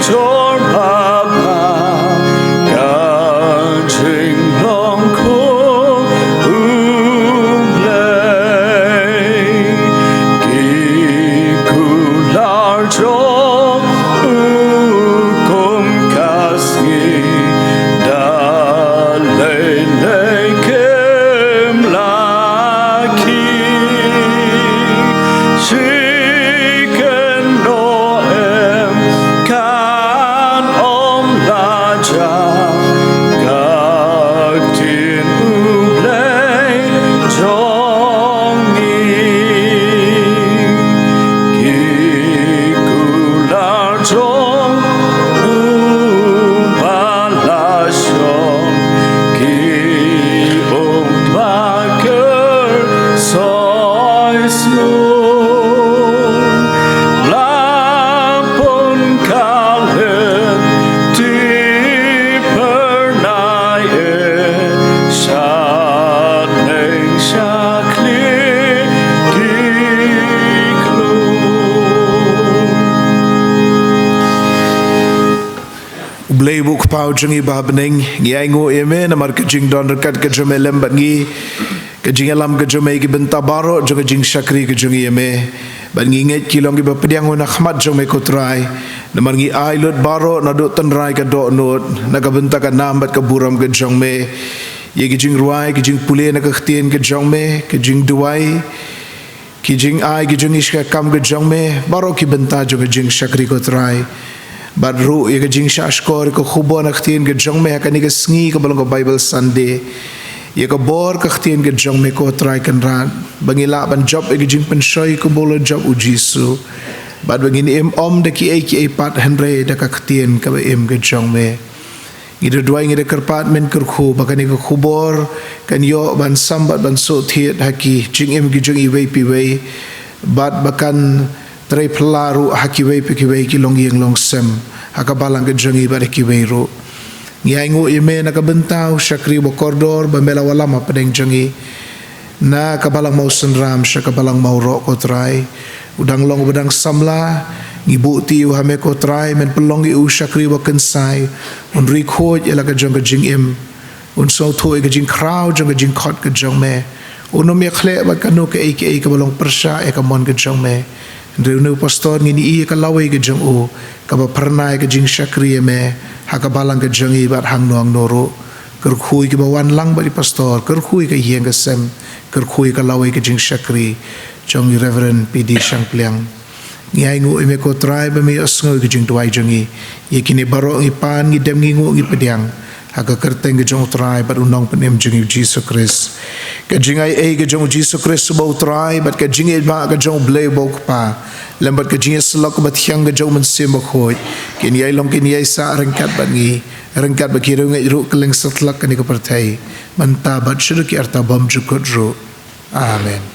jor ba bha, ka jinglong kum U Blei. Ki kular jong u kum ka sngi, da lei lei kim la khih. Shi kynnoh em kan ym lah jah, ka ktien U Blei jong ngi. Ki kular jong u ba la shong, ki ong ba kyrpad soi sngewbha. La pun ka lynti phyrnai eh, sha neng sha khlieh ki klur. U Blei u Kpa jong ngi ba ha bneng, ngi ainguh ïa me namar ka jingdon ryngkat ka jong me lem bad ngi. Ka jingïalam ka jong me ïa ki bynta baroh jong ka jingshakri ka jong ngi ïa me. Bad ngi ngeit ki long kiba pdiang ha khmat jong me ko Trai. Namar ngi ai lut baroh naduh tynrai ka dohnud, na ka bynta ka nam bad ka burom ka jong me. Ïa ki jingrwai, ki jingpule na ka ktien ka jong me, ki jingduwai, ki jingai ki jong ngi sha ka kam ka jong me, baroh ki bynta jong ka jingshakri ko Trai. Bad ruh ïa ka jingshahshkor ïa ka khubor na ka ktien ka jong me ha kane ka sngi kaba long ka Bible Sunday. Ïa ka bor ka ktien ka jong me ko Trai Kynrad, ba ngi lah ban jop ïa ka jingpynshoi kumba u la jop u Jisu. Bad ba ngin im ym da kiei kiei pat hynrei da ka ktien kaba im ka jong me. Ngi da duwai, ngi da kyrpad, men kyrkhu ba kane ka khubor kan ïoh ban sam bad ban suk thied ha ki jingim ki jong iwei pa iwei, bad ba kan trei phylla ruh ha kiwei pa kiwei ki longïing longsem ha ka balang ka jong ngi bad ha kiwei ruh. Ngi ainguh ïa me na ka bynta u shakri ba kordor ba me la wallam ha pdeng jong ngi. Na ka balang Mawsynram sha ka balang Mawroh ko Trai, u dang long uba dang samla, ngi buh ïa u ha me ko Trai, men pynlong ïa u u shakri uba kynsai, un ri khuid ïa la ka jong ka jingim, un sngewthuh ïa ka jingkhraw jong ka jingkhot ka jong me, un ym ïakhleh bad kano kaei kaei kaba long pyrshah ïa ka mon ka jong me. Hynrei une u pastor ngin ïohi ïa ka lawei ka jong u, kaba phyrnai ka jingshakri ïa me ha ka balang ka jong ngi bad hangno hangno ruh. Kyrkhu ïa kiba wan lang bad i pastor, kyrkhu ïa ka ïing ka sem, kyrkhu ïa ka lawei ka jingshakri jong i Reverend P D Shangpliang. Ngi ainguh ïa me ko Trai ba me ïohsngew ïa ka jingduwai jong ngi. Ïa kine baroh ngi pan, ngi dem, ngi nguh, ngi pdiang ha ka kyrteng ka jong u Trai bad u Nongpynim jong ngi u Jisu Khrist. Ka jingaiei ka jong u Jisu Khrist uba u Trai, bad ka jingïeit ba ka jong u Blei uba u Kpa, lem bad ka jingïasyllok kaba thiang ka jong u Mynsiem Bakhuid, kin ïai long kin ïai sah ryngkat bad ngi, ryngkat bad ki riewngeit ruh kylleng satlak kane ka pyrthei, mynta bad shaduh ki arta bymjukut ruh. Amen.